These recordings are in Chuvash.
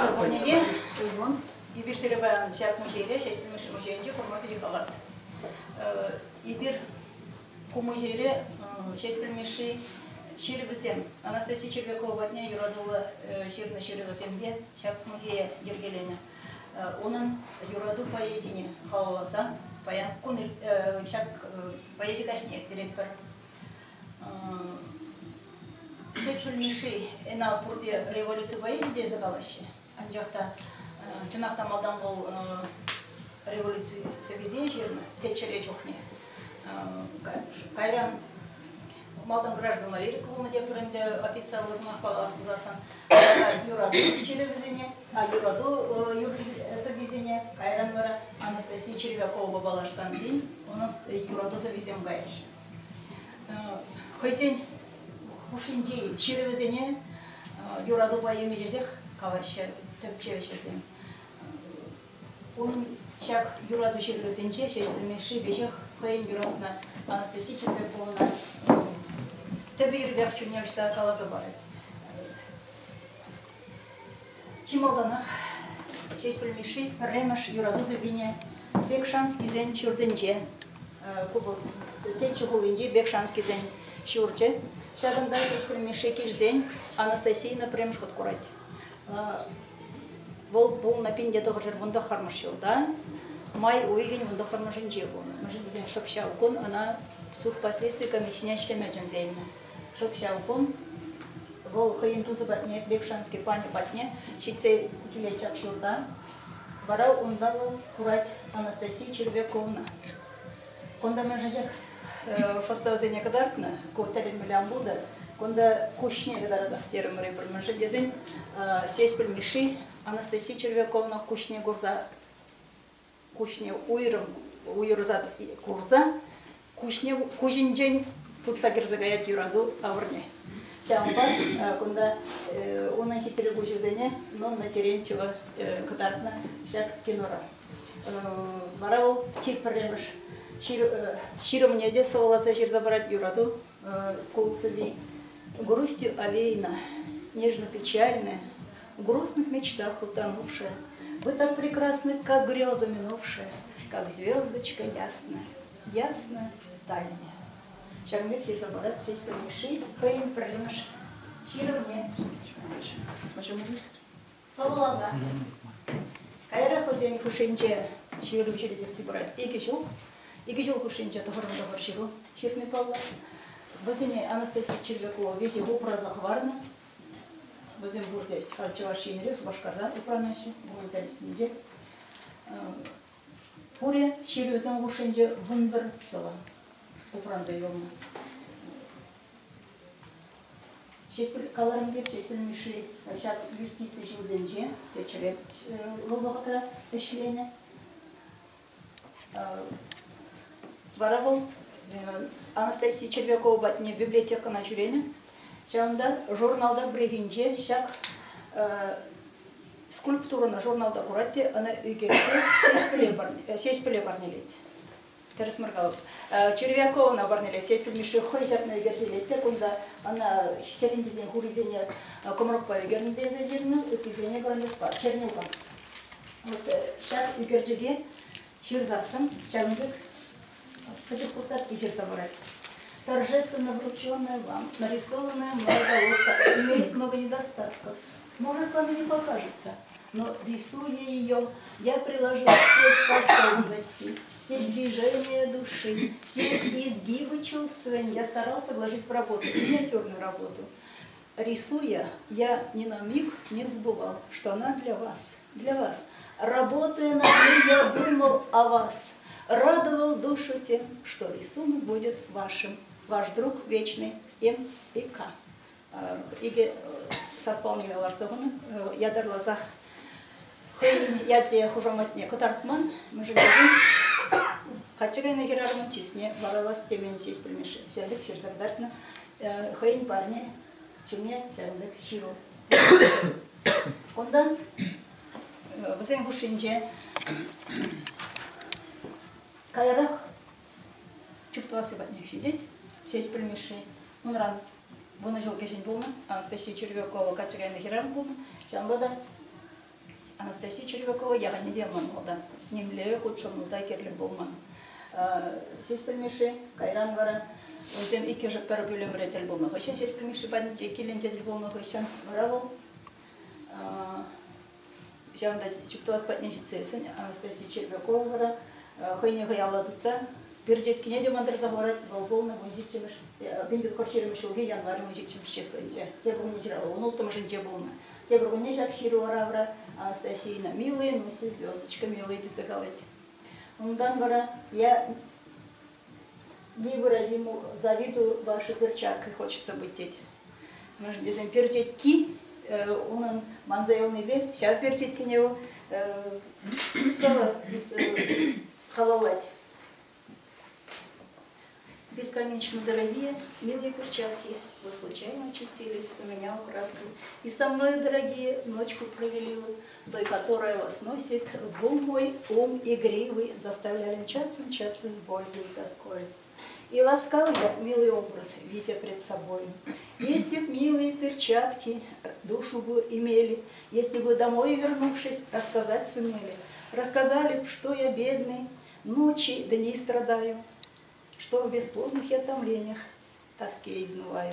Ырӑ пурне те. Эпир сире паян ҫак музейре, Ҫеҫпӗл Мишши музейӗнче курма питӗ хавас. Эпир Ку музейре Ҫеҫпӗл Мишши ҫырӑвӗсем, Анастасия Червякова патне юратуллӑ ҫырнӑ ҫырӑвӗсемпе ҫак музее йӗркеленӗ. Унӑн юрату поэзине халалласа паян кун ҫак поэзи каҫне ирттеретпӗр. Ҫеҫпӗл Мишши ӑна пурте революци поэзийӗ тесе калаҫҫӗ. Анчах та чӑнах та малтан вӑл революци сӑввисем ҫырнӑ теччӗре чухне. Кайран малтан гражданла лирика пулнӑ тепӗр ӗнтӗ официаллӑ сӑмахпа калас пулсассӑн. Юрату ҫырӑвӗсене, юрату сӑввисене, кайран вара Анастасия Червяковӑпа паллашсан тин унӑн юрату сӑввисем кайрӗҫ. Хӑйсен хушшинчи ҫырӑвӗсене юрату поэми тесех калаҫҫӗ тӗпчевҫӗсем. Ун ҫак юрату ҫырӑвӗсенче Ҫеҫпӗл Мишши веҫех хӑйӗн юратнӑ Анастасия Червяковӑна тӗпӗ-йӗрпех чунне уҫса каласа парать. Чи малтанах Ҫеҫпӗл Мишши пӗрремӗш юрату сӑввине Бекшанскисен ҫуртӗнче, ку вӑл Теччӗ хулинчи Бекшанскисен ҫурчӗ, ҫакӑнта Ҫеҫпӗл Мишши килсен Анастасийӑна пӗрремӗш хут курать. Вӑл пулнӑ 1919 ҫулта, май уйӑхӗн вунтӑххӑрмӗшӗнче пулнӑ. Мӗншӗн тесен шӑп ҫав кун ӑна судпа следстви комиссине ӗҫлеме чӗнсе илнӗ. Шӑп ҫав кун вӑл хӑйӗн тусӗ патне, Бекшанский панӗ патне, ҫитсе килет ҫак ҫурта. Вара унта вӑл курать Анастасия Червяковна. Кунта мӗншӗн ҫак фотосене кӑтартнӑ, ку тӗлӗнмелле ан пултӑр. Кунта куҫне кӑтартас терӗмӗр эпир. Мӗншӗн тесен Ҫеҫпӗл Мишши Анастасия Червяковна куҫне курса куҫне уйрӑм уйӑрса курса куҫне куҫӗнчен путса кӗрсе каять юрату авӑрне. Ҫавӑнпа кунта унӑн хитре куҫӗсене Нонна Терентьева кӑтартнӑ ҫак кинора. Вара вӑл чи пӗрремӗш ҫырӑвне те сӑвӑласа ҫырса парать юрату ку сӑвви. Грустью овеяна, нежно-печальная, В грустных мечтах утонувшая, Вы так прекрасны, как греза минувшая, Как звездочка ясная, ясно дальняя. Ҫакӑн пек ҫырса парать Ҫеҫпӗл Мишши хӑйӗн пӗрремӗш ҫырӑвне. Сӑвӑласа. Каярах вӗсен хушшинче ҫыру ҫӳретесси пырать. Икӗ ҫул. Икӗ ҫул хушшинче тӑхӑрӑн ҫыру ҫырни паллӑ. Вӗсене Анастасия Червякова веҫех упраса хӑварнӑ. Вӗсем пурте халь Чӑваш Енре, Шупашкарта упранаҫҫӗ, гуманитарисенче. Пурӗ ҫырӑвӗсем хушшинче 11 сӑвӑ упранса юлнӑ. Ҫеҫпӗл каларӑм пек Ҫеҫпӗл Мишши ҫак юстици ҫуртӗнче Теччӗре вӑл вӑхӑтра ӗҫленӗ. Вара вӑл Анастасия Червякова патне библиотекӑна ҫӳренӗ. Ҫавӑнта журналта пӗррехинче ҫак скульптурӑна журналта курать те ӑна ӳкерсе Ҫеҫпӗле парнелет. Тӗрӗс мар калӑп. Червяковӑна парнелет. Ҫеҫпӗл Мишши хӑй ҫакна ӳкерсе илет те кунта ӑна хӗрринчисен хурисене кӑмрӑкпа ӳкернӗ тесе ҫырнӑ, ыттисене кӑранташпа, чернилпа. Вот ҫак ӳкерчӗке ҫырсассӑн ҫакӑн пек пӗчӗк хутатки ҫырса парать. Торжественно врученная вам, нарисованная мной головка имеет много недостатков. Может, вам и не покажется, но рисуя ее, я приложила все способности, все движения души, все изгибы чувствования. Я старался вложить в работу, миниатюрную работу. Рисуя, я ни на миг не забывал, что она для вас, для вас. Работая над ней, я думал о вас, радовал душу тем, что рисунок будет вашим, ваш друг вечный М. И К. Икӗ саспаллине лартса хунӑ, ятарласа хӑйӗн ячӗ хушаматне кӑтартман, мӗншӗн тесен качча кайнӑ хӗрарӑмӑн чысне варалас темен ҫеҫ пӗлмеҫҫӗ. Ҫав пек ҫырса кӑтартнӑ хӑйӗн парне ҫумне ҫавӑн пек ҫыру. Унтан вӗсен хушшинче каярах чуптӑвасси патнех ҫитет Ҫеҫпӗл Мишши. Унран вунӑ ҫул кӗҫӗн пулнӑ, Анастасия Червякова качча кайнӑ хӗрарӑм пулнӑ. Ҫавӑнпа та Анастасия Червякова яхӑнне те ман малтан нимле хутшӑну та кирлӗ пулман. Ҫеҫпӗл Мишши кайран вара вӗсем иккӗшӗ пӗр пӳлӗмре тӗл пулнӑ хыҫҫӑн Ҫеҫпӗл Мишши патӗнче килӗнче тӗл пулнӑ хыҫҫӑн вара вӑл ҫавӑнта чуптӑвас патне ҫитсессӗн Анастасия Червякова вара хӑйне хӑй алла тытса перчеткине те мантӑрса хӑварать. Вӑл пулнӑ 17-мӗш, 1920 ҫулхи январь 17-мӗш числинче. Тепӗр кунне ҫырав 16-мӗшӗнче пулнӑ. Тепӗр кунне ҫак ҫыру вара Анастасийӑна «Милые, Нуся, звездочка, милые» тесе калать. Унтан вара я невыразимо завидую вашей перчаткой хочется быть тет. Мӗншӗн тесен перчетки унӑн манса юлнипе ҫав перчеткине вӑл сӑвӑ халаллать. Бесконечно дорогие, милые перчатки, вы случайно очутились у меня украдкой. И со мною, дорогие, ночку провели вы, той, которая вас носит, в ум мой ум игривый, заставляли мчаться, мчаться с болью и тоской. И ласкал я милый образ, видя пред собой. Если б милые перчатки душу бы имели, если бы домой вернувшись, рассказать сумели, рассказали б, что я бедный, ночи, дни страдаю, что в бесплодных я томлениях тоске изнываю.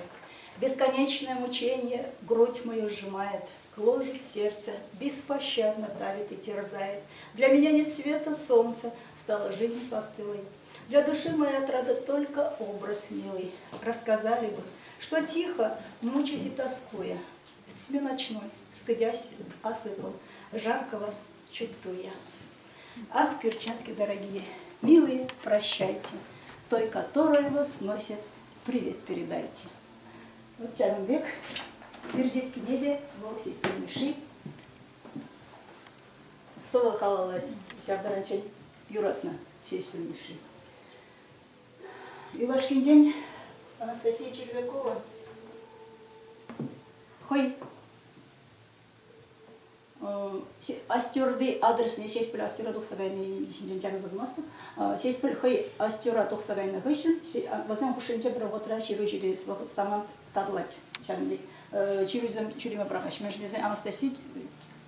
Бесконечное мучение грудь мою сжимает, гложет сердце, беспощадно давит и терзает. Для меня нет света солнца, стала жизнь постылой. Для души моей отрада только образ милый. Рассказали бы, что тихо, мучаясь и тоскуя, в тьме ночной, стыдясь, осыпал, жарко вас чувствуя. Ах, перчатки дорогие, милые, прощайте, той, которая вас носит, привет передайте. Вот ҫавӑн пек перчеткине те вӑл Ҫеҫпӗл Мишши сӑвӑ халаллать. Ҫав таранччен юратнӑ Ҫеҫпӗл Мишши. Юлашкинчен Анастасия Червякова хӑй Остерти адресне Ҫеҫпӗл Остера тухса кайни ҫинчен чарӑнса тӑмастӑп. Ҫеҫпӗл хӑй Остера тухса кайнӑ хыҫҫӑн вӗсем хушшинче пӗр вӑхӑтра ҫыру ҫӳрес вӑхӑт самант татӑлать. Ҫакӑн пек ҫырусем ҫӳреме пӑрахаҫҫӗ. Мӗншӗн тесен Анастасия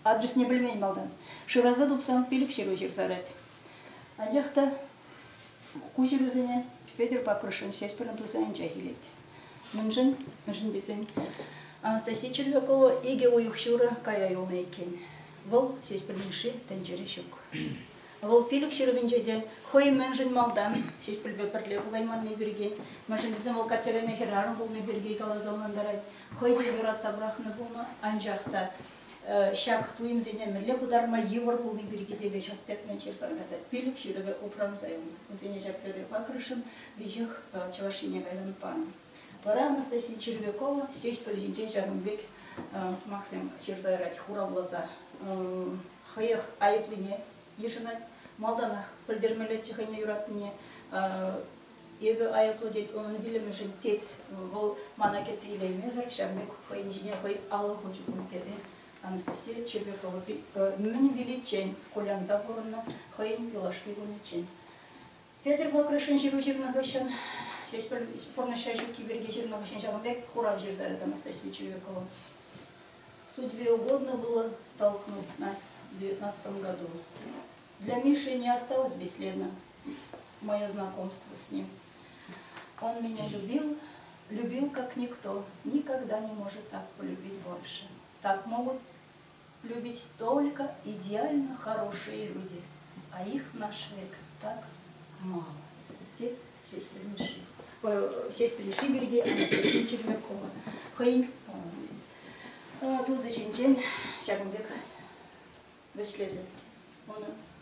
адресне пӗлмен малтан. Шыраса тупсан пилӗк ҫыру ҫырса ярать. Анчах та ку ҫырусене Федор Пакрышев Ҫеҫпӗлӗн тусӗнчех илет. Мӗншӗн? Мӗншӗн тесен Анастасия Червякова икӗ уйӑх ҫурӑ кая юлнӑ иккен. Вӑл Ҫеҫпӗл Мишши тӗнчере ҫук. Вӑл пилӗк ҫырӑвӗнче те хӑй мӗншӗн малтан Ҫеҫпӗлпе пӗрле пулайманни пирки, мӗншӗн тесен вӑл Катерина хӗрарӑм пулни пирки каласа ӑнлантарать. Хӑй те юратса пӑрахнӑ пулнӑ, анчах та ҫак туйӑмсене мӗнле пытарма йывӑр пулни пирки те веҫех тӗплӗн ҫырса кӑтартать. Пилӗк ҫырӑвӗ упранса юлнӑ. Вӗсене ҫак Федор Пакрышев веҫех Чӑваш Ене кайран панӑ. Вара Анастасия Червякова Ҫеҫпӗл ҫинчен ҫакӑн пек сӑмахсем ҫырса ярать, хуравласа. Хӑех айӑплине йышӑнать. Малтанах пӗлтермеллеччӗ хӑйне юратнине. Эпӗ айӑплӑ тет, унӑн вилӗмӗшӗн тет. Вӑл мана кӗтсе илеймесӗр ҫав пек хӑйӗн ҫине хӑй алӑ хучӗ пуль тесе Анастасия Червякова мӗн виличчен кулянса пурӑннӑ хӑйӗн юлашки кунӗччен. Петӗр Покрышин ҫыру ҫырнӑ хыҫҫӑн Ҫеҫпӗл пурнӑҫра ҫукки пирки ҫырнӑ хыҫҫӑн ҫавӑн пек хурав ҫырса ярать Анастасия Червякова. Судьбе угодно было столкнуть нас в девятнадцатом году. Для Миши не осталось бесследно мое знакомство с ним. Он меня любил, любил как никто, никогда не может так полюбить больше. Так могут любить только идеально хорошие люди, а их в наш век так мало. Тет Ҫеҫпӗл Мишши. Ҫеҫпӗл Мишши пирки Анастасия Червякова хӑйӗн тусӗ ҫинчен ҫакӑн пек вӗҫлесе,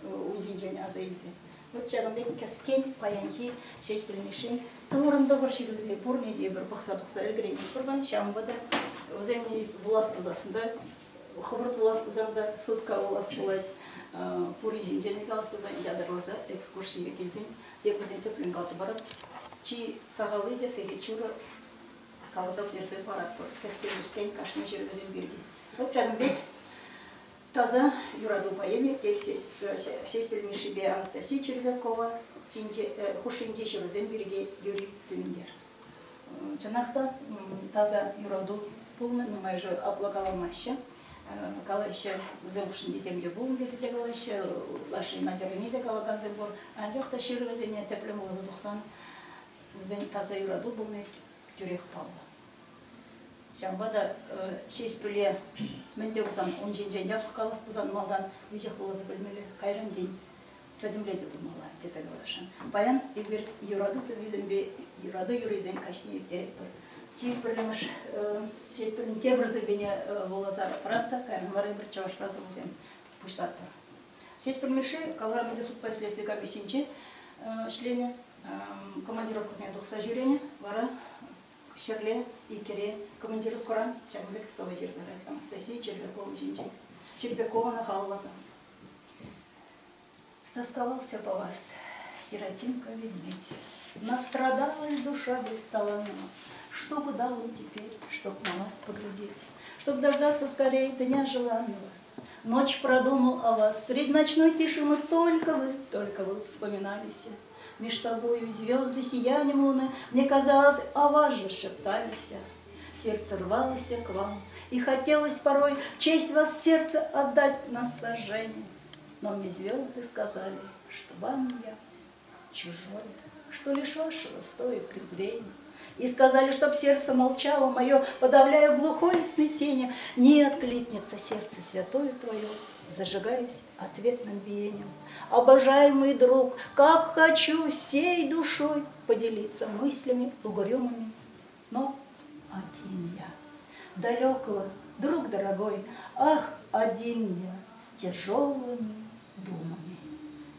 ун ҫинчен аса илсе. Вот ҫакӑн пек кӗскен паянхи Ҫеҫпӗл Мишшин тӑвӑрӑн-тӑвӑр ҫырусене пурне те эпир пӑхса тухса ӗлкӗрейместпӗр ҫавӑнпа та вӗсем вулас пулсассӑн та хӑвӑрт вулас пулсан та сутка вулас пулать. Пурин ҫинчен те калас пулсан ятарласа экскурсие килсен эп вӗсене тӗплӗн каласа паратӑп. Чи сахалли те сехет ҫурӑ каласа пӗтерсе паратпӑр кӗскен-кӗскен кашни ҫырӑвӗсем пирки. Вот ҫакӑн пек таса юрату поэми тет Ҫеҫпӗл Мишшипе Анастасия Червякова хушшинчи ҫырусем пирки Юрий Сементер. Чӑнах та таса юрату пулнӑ, нумайӑшӗ апла каламаҫҫӗ. Калаҫҫӗ, вӗсем хушшинче тем те пулнӑ тесе те калаҫҫӗ, ытлашши начаррине те калакансем пур. Анчах та ҫырӑвӗсене тӗплӗн вуласа тухсан вӗсен таса юрату пулни тӳрех паллӑ. Ҫавӑнпа та Ҫеҫпӗле мӗн те пулсан ун ҫинчен япӑх калас пулсан малтан веҫех вуласа пӗлмелле, кайран тин пӗтӗмлетӳ тумалла тесе каласшӑн. Паян эпир юрату сӑввисемпе юрату юррисен каҫне ирттеретпӗр. Чи пӗрремӗш Ҫеҫпӗлӗн тепӗр сӑввине вуласа парап та кайран вара эпир чӑвашла сӑвӑсем пуҫлатпӑр. Ҫеҫпӗл Мишши каларӑм ӗнтӗ судпа ӗҫлесси комиссинче ӗҫленӗ, командировкӑсене тухса ҫӳренӗ. Вара ҫӗрле иккӗре командировкӑран ҫакӑн пек сӑвӑ ҫыртарать Анастасия Червякова ҫинчен. Червякована халалласа. Стосковался по вас, сиротинка ведмедь. Настрадалась душа бесталанного. Что бы дал он теперь, чтоб на вас поглядеть, Чтоб дождаться скорее дня желанного? Ночь продумал о вас, средь ночной тишины Только вы, только вы вспоминались. Меж собою звезды сиянием луны Мне казалось, о вас же шептались. Сердце рвалось к вам, и хотелось порой В честь вас сердце отдать на сожжение. Но мне звезды сказали, что вам я чужой, Что лишь вашего стоит презрение. И сказали, чтоб сердце молчало мое, Подавляя глухое смятение, Не откликнется сердце святое твое, Зажигаясь ответным биением. Обожаемый друг, как хочу всей душой Поделиться мыслями угрюмыми, но один я. Далекого, друг дорогой, ах, один я с тяжелыми думами.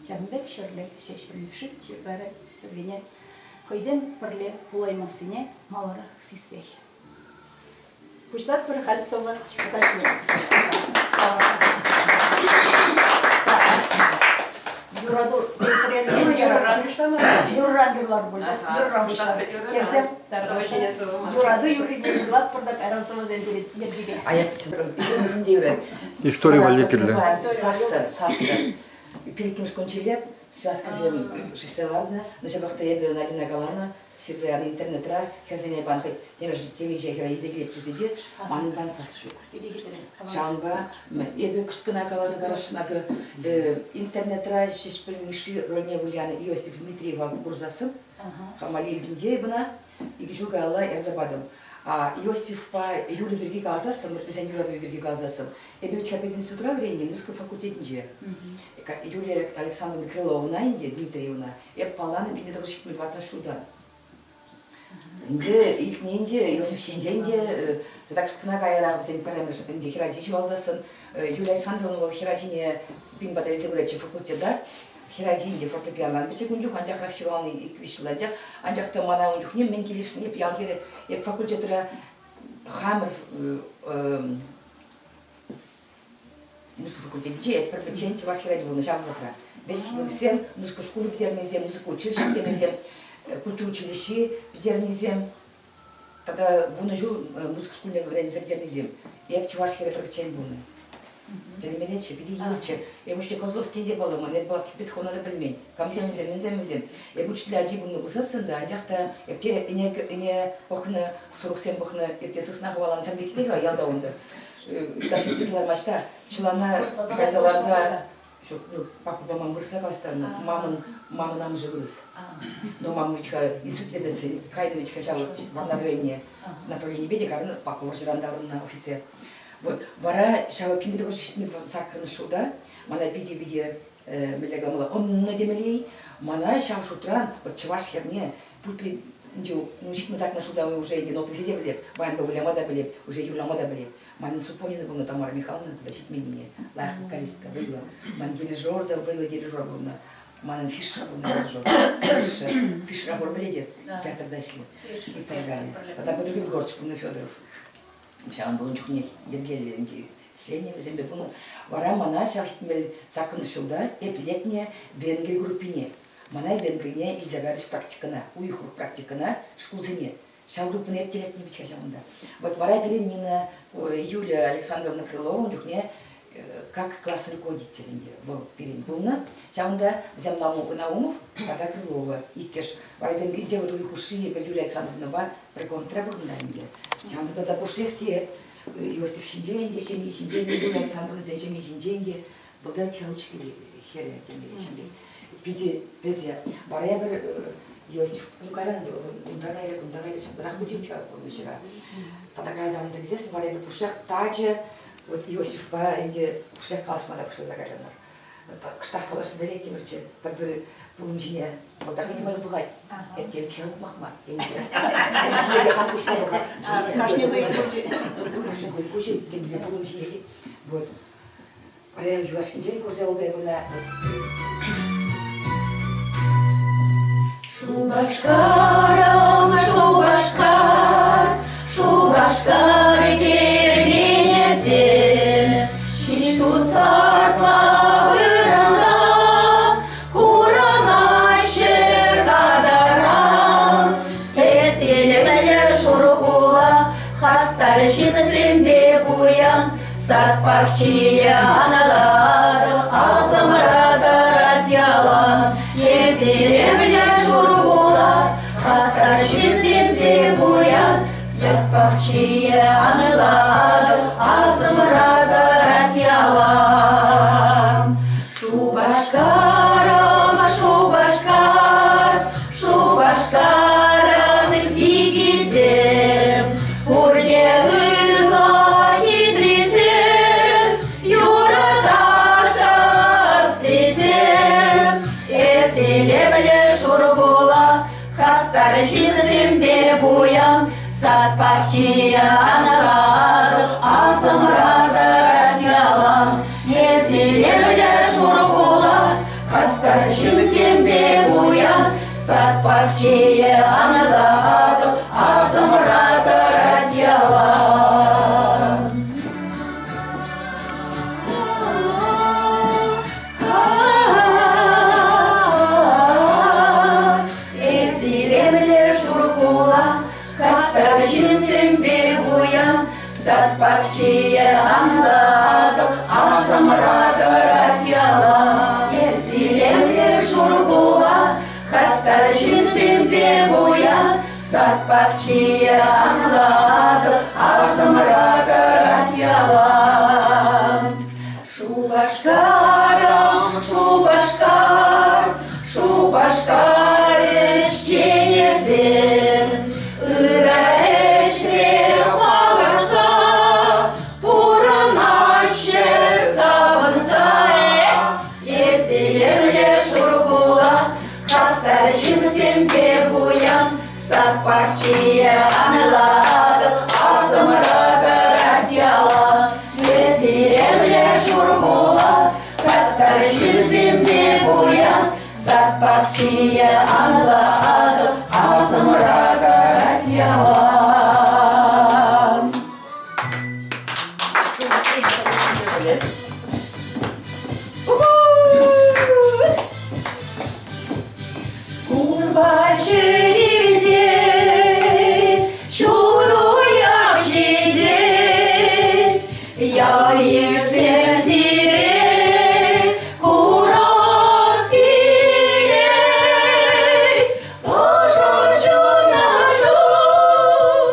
Ҫакӑн пек ҫӗрле Ҫеҫпӗл Мишши ҫыртарать сӑввине хӑйсем пӗрле пулаймассине маларах сиссех. Пуҫлатпӑр халь сӑвӑ каҫне. Юрату юрран юрлар пуль. Юрран пуҫлар. Хӗрсем юрату юррине юрлатпӑр та кайран сӑвӑсем йӗркипе. А я иккӗмӗшӗн те юрать. Истори валли кирлӗ. Сасса, сасса. Пилӗкмӗш кунчеле связкӑсем шыҫса ларнӑ. Но ҫапах та эпӗ Надина каланӑ, ҫырса янӑ интернетра хӗрсене пан хӑть темиҫе хӗре илсе килет тесе те манӑн пан сас ҫук. Ҫавӑнпа эпӗ кӑшт кӑна каласа парасшӑн акӑ интернетра Ҫеҫпӗл Мишши рольне вылянӑ Иосиф Дмитриева курсассӑн хама илтӗм те эпӗ ӑна икӗ ҫул каялла ярса патӑм. А Иосифпа Юля пирки каласассӑн, вӗсен юратӑвӗ пирки каласассӑн, эпӗ вӗт-ха пединститутра вӗреннӗ музыка факультетӗнче. Юлия Александровна Крыловӑна ӗнтӗ, Дмитриевна, Эп палланӑ 1974 ҫулта. Ӗнтӗ илтнӗ ӗнтӗ Иосиф ҫинчен те, тата кӑна каярах вӗсен пӗрремӗш ӗнтӗ хӗрачи ҫуралсассӑн Юлия Александровна вӑл хӗрачине пин пата илсе пыратчӗ факультета. Хӗрачи ӗнтӗ фортепианран пӗчӗк ун чух, анчахрах ҫуралнӑ ик-виҫ ҫул анчах. Анчах та мана ун чухне мӗн килӗшни, эп ял хӗрӗ, эп факультетра хамӑр Музыка факультетӗнче эп пӗр пӗччен чӑваш хӗрачи пулнӑ ҫав вӑхӑтра. Вӗсем музыка шкулӗ пӗтернисем, музыка училищи пӗтернисем, культура училищи пӗтернисем тата вунӑ ҫул музыка шкулне вӗренсе пӗтернисем. Эп чӑваш хӗрӗ пӗр пӗччен пулнӑ. Тӗлӗнмеллеччӗ, питӗ йывӑрччӗ. Эп учитель Козловский те палламан, эп Петхона та пӗлмен. Камсем вӗсем, мӗнсем вӗсем. Эп учитель ачи пулнӑ пулсассӑн та, анчах та эп те ӗне, ӗне пӑхнӑ, сурӑхсем пӑхнӑ, эп те сысна хӑваланӑ, ҫавӑн пек те-ха ялта унта. Ытлашши тесе лармасть та, чӑлана кайса ларса ҫук, ну, папа мама вырӑсла калаҫтарнӑ. Мамӑн, мамӑн амӑшӗ вырӑс. Но мама ведь-ха институт ертсе кайнӑ ведь-ха ҫав Вӑрнар районне направленипе те карнӑ, папа вӑрҫӑран таврӑннӑ офицер. Вот, вара ҫав 1978 ҫулта мана питӗ-питӗ мӗнле каламалла, ӑннӑ темелле мана ҫав шутран вот чӑваш хӗрне путли Ӗнтӗ ну, 78 ҫулта уже ӗнтӗ нотӑсене те пӗлеп, баянпа выляма та пӗлеп, уже юрлама та пӗлеп. Манӑн Супонина пулнӑ Тамара Михайловна тата ҫитменнине. Лайӑх вокалистка, вӑйлӑ. Ман дирижер та вӑйлӑ дирижер пулнӑ. Манӑн Фишер пулнӑ дирижер. Фишер. Фишера пур пӗлетӗп. Театрта ӗҫлет. И так далее. Тата Петр Григорьевич пулнӑ Федоров. Ҫавӑн пулнӑ чухне йӗркеллӗ ӗнтӗ ӗҫленӗ вӗсемпе пулнӑ. Вара мана ҫав 78 ҫулта эп лекнӗ Венгри группине. Мана Венгрине илсе кайрӗҫ практикӑна, уйӑхлӑх практикӑна шкулсене. Ҫав группӑна эп те лекнӗ вӗт-ха ҫавӑнта. Вот вара пире Нина Юлия Александровна Крылова ун чухне как класс руководитель ӗнтӗ вӑл пирӗн пулнӑ. Ҫавӑнта вӗсем Наумов тата Крылова иккӗш. Вара Венгринче вот уй хушши эпир Юлия Александровнӑпа пӗр комнатӑра пурӑннӑ ӗнтӗ. Ҫавӑнта тата пушшех те Иосиф ҫинчен те, ҫемйи ҫинчен те, Юлия Александровнӑсен ҫемйи ҫинчен те вӑл та учитель хӗрӗ темелле ҫемье. Питӗ пӗлсе. Вара эпир Иосиф ну кайран унта кайрӗ, кунта кайрӗ, ҫапларах пулчӗ-ха пурнӑҫра. Тата кая таврӑнса килсессӗн вара эпир пушшех тачӑ вот Иосифпа ӗнтӗ пушшех калаҫма та пуҫласа кайрӑмӑр. Кӑштах калаҫса та илеттӗмӗрччӗ пӗр-пӗр пулӑм ҫине. Вӑл та хӑйне май пӑхать. Эп те вӗт-ха ухмах мар, тенӗ. Тем ҫине те хам куҫпа пӑхать. Кашни хӑйӗн куҫӗ. Кашни хӑй куҫӗ, темле пулӑм ҫине. Вот. Паян юлашкинчен курса юлтӑм ӑна. Шупашкарӑм, Шупашкар, Шупашкар керменӗсем ҫич тусарла вырӑнта курӑнаҫҫӗ катаран. Эс илемлӗ шур хула, хастар ҫынсемпе пуян, Сад пахчийӗ анататӑл, асӑмра тӑрать ялан. Эс илемлӗ шур хула, хастар ҫынсемпе пуян. Сад пахчийӗ анататӑл, асӑмра тӑрать ялан. Шупашкарӑм, Шупашкар, Шупашкарӑн пикисем, пурте ытла хитрисем, юрӑ-ташӑ ӑстисем. Эс илемлӗ шур хула, хастар ҫынсемпе пуян, сад пахчийӗ анратӑ, асӑмра тӑрать ялан. Эс илемлӗ шур хула, хастар ҫынсемпе пуян, сад пахчийӗ анратӑ, асӑмра тӑрать ялан. Эс илемлӗ шур хула, хастар ҫынсемпе пуян, сад пахчийӗ анлатӑп, асӑмра тӑрать ялан. Эс илемлӗ шур хула, хастар ҫынсемпе пуян, сад пахчийӗ анлатӑп, асӑмра тӑрать ялан. Шупашкарӑм, Шупашкар, Шупашкар ӗҫченӗсем ырӑ ӗҫре палӑрса пурӑнаҫҫӗ савӑнса. Эс илемлӗ шур хула, хастар ҫынсемпе пуян, сад пахчийӗ анлатӑ, асӑмра тӑрать ялан. Эс илемлӗ шур хула, хастар ҫынсемпе пуян, сад пахчийӗ анлатӑ, асӑмра тӑрать ялан. Курба ҫӳрете, ҫуруях ҫитет, ял-йышсем сире курас килет. Ӑшӑ чуна чух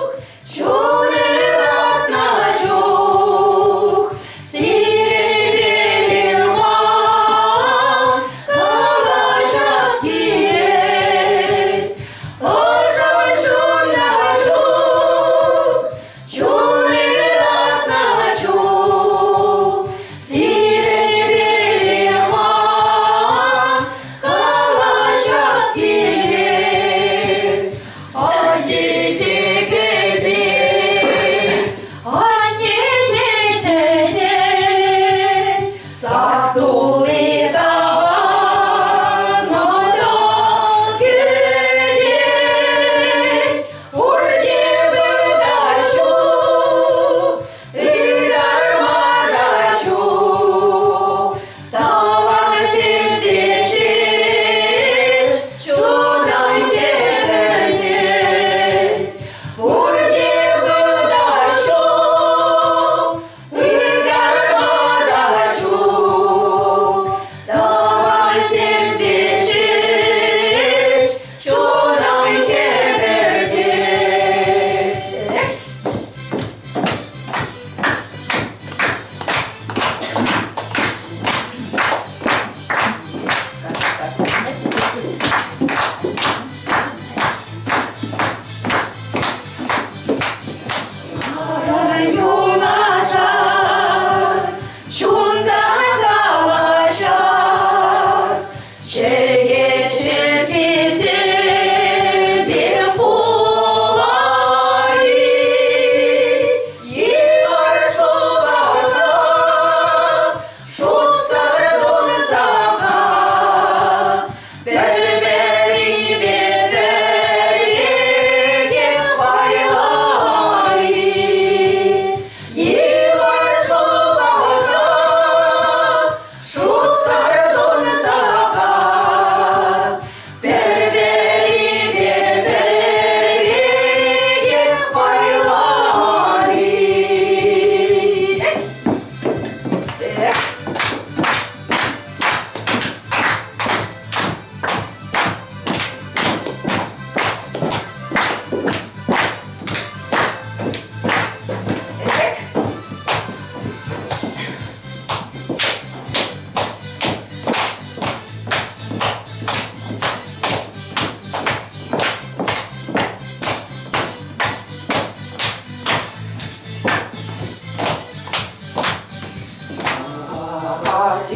Чун ыратнӑ чух сирӗнпе ман калаҫас килет. Ӑшӑ чунна чух, чун ыратнӑ чух.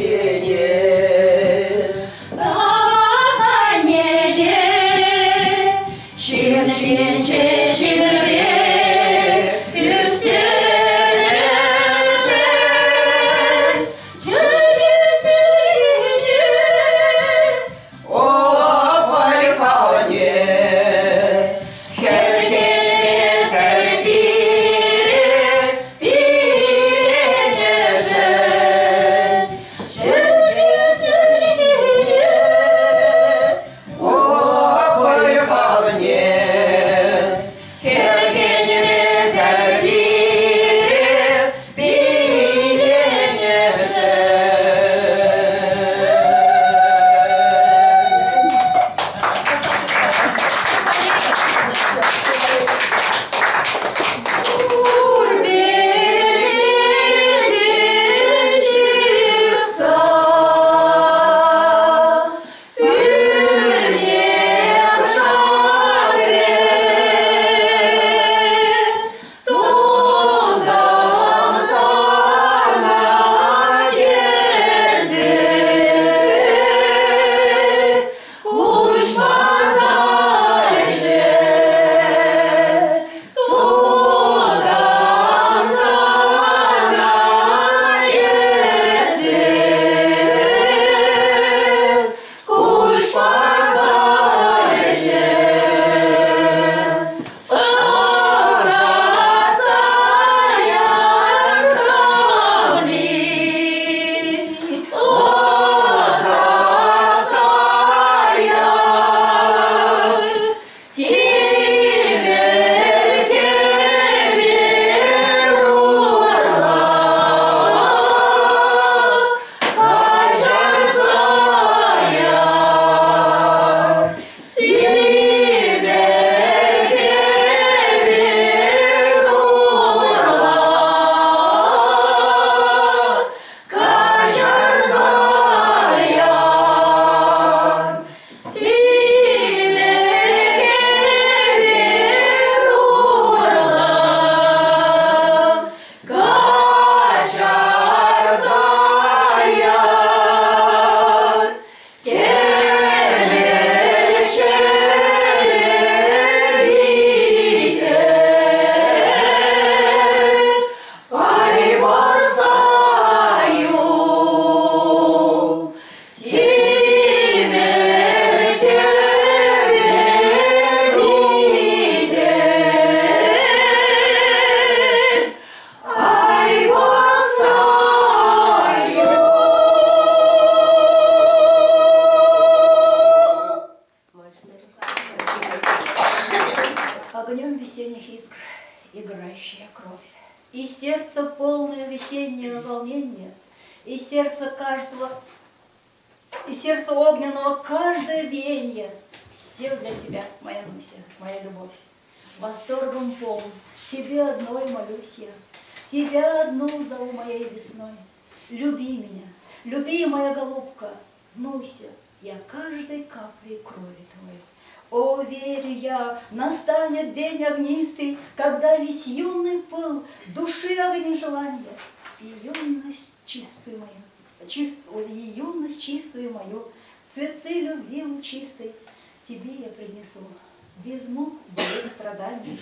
Аттене. Аннене ҫын ҫинче ҫын пек ӳстересшӗн. Чӗлхе-чӗлхене О, вӑй-халне хӗрхенмесӗр пире пиленӗшӗн. Чӗлхе-чӗлхене О, вӑй-халне хӗрхенмесӗр пире пиленӗшӗн. Огнем весенних искр играющая кровь, И сердце полное весеннего волнения, И сердце каждого, и сердце огненного каждое биенье. Все для тебя, моя Нуся, моя любовь. Восторгом полн, тебе одной молюсь я, Тебя одну зову моей весной. Люби меня, люби, моя голубка, Нуся, я каждой каплей крови твоей. О, верю я, настанет день огнистый, Когда весь юный пыл души огни желания И юность чистую мою, чист, и юность чистую мою, Цветы любви лучистой тебе я принесу, Без мук, болей, страданий.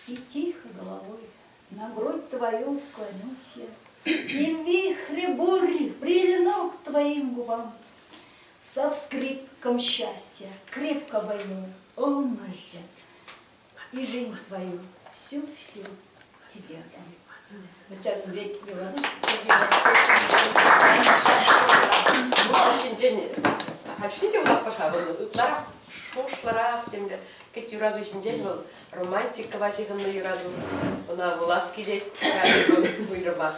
И тихо головой на грудь твою склонюсь я, И в вихре бурь прильну к твоим губам. Со вскриком счастья крепко обойму, о, Нуся, и жизнь свою всю-всю тебе отдам. Начальный век юрату. Ҫинчен хальхи те вулатпӑр-ха вӑл ытларах шухӑшлӑрах темле кӗт юрату ҫинчен вӑл романтикӑпа ҫыхӑннӑ юрату. Ӑна вулас килет уйрӑмах.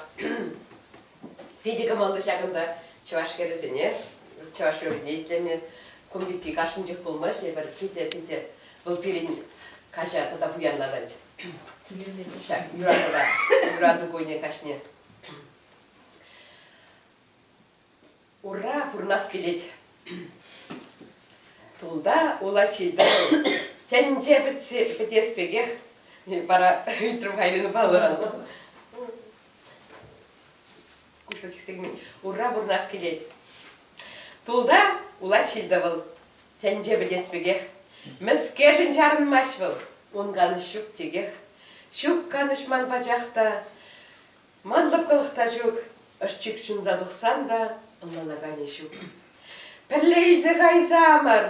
Питӗ кӑмӑллӑ ҫакӑнта чӑваш хӗрӗсене, чӑваш юррине итлеме. Кун пекки кашнинчех пулмасть, эпир питӗ-питӗ вӑл пирӗн каҫа тата пуянлатать. Ҫак юратӑва, юрату кунӗ каҫне. Ура, пурӑнас килет. Тулта улачи тӗнче пӗтес пекех вара ыйтрӑм Хайрин паллӑран. Пуҫлӑх чиксе килмен. Ура пурӑнас килет. Тулта улать ҫил-тӑвӑл. Тӗнче пӗтес пекех. Мӗскершӗн чарӑнмасть вӑл? Ун канӑҫ ҫук текех. Ҫук канӑҫ ман пачах та. Ман лӑпкӑлӑх та ҫук. Ӑш-чик ҫунса тухсан та ӑнланаканӗ ҫук. Пӗрле илсе кайсамӑр!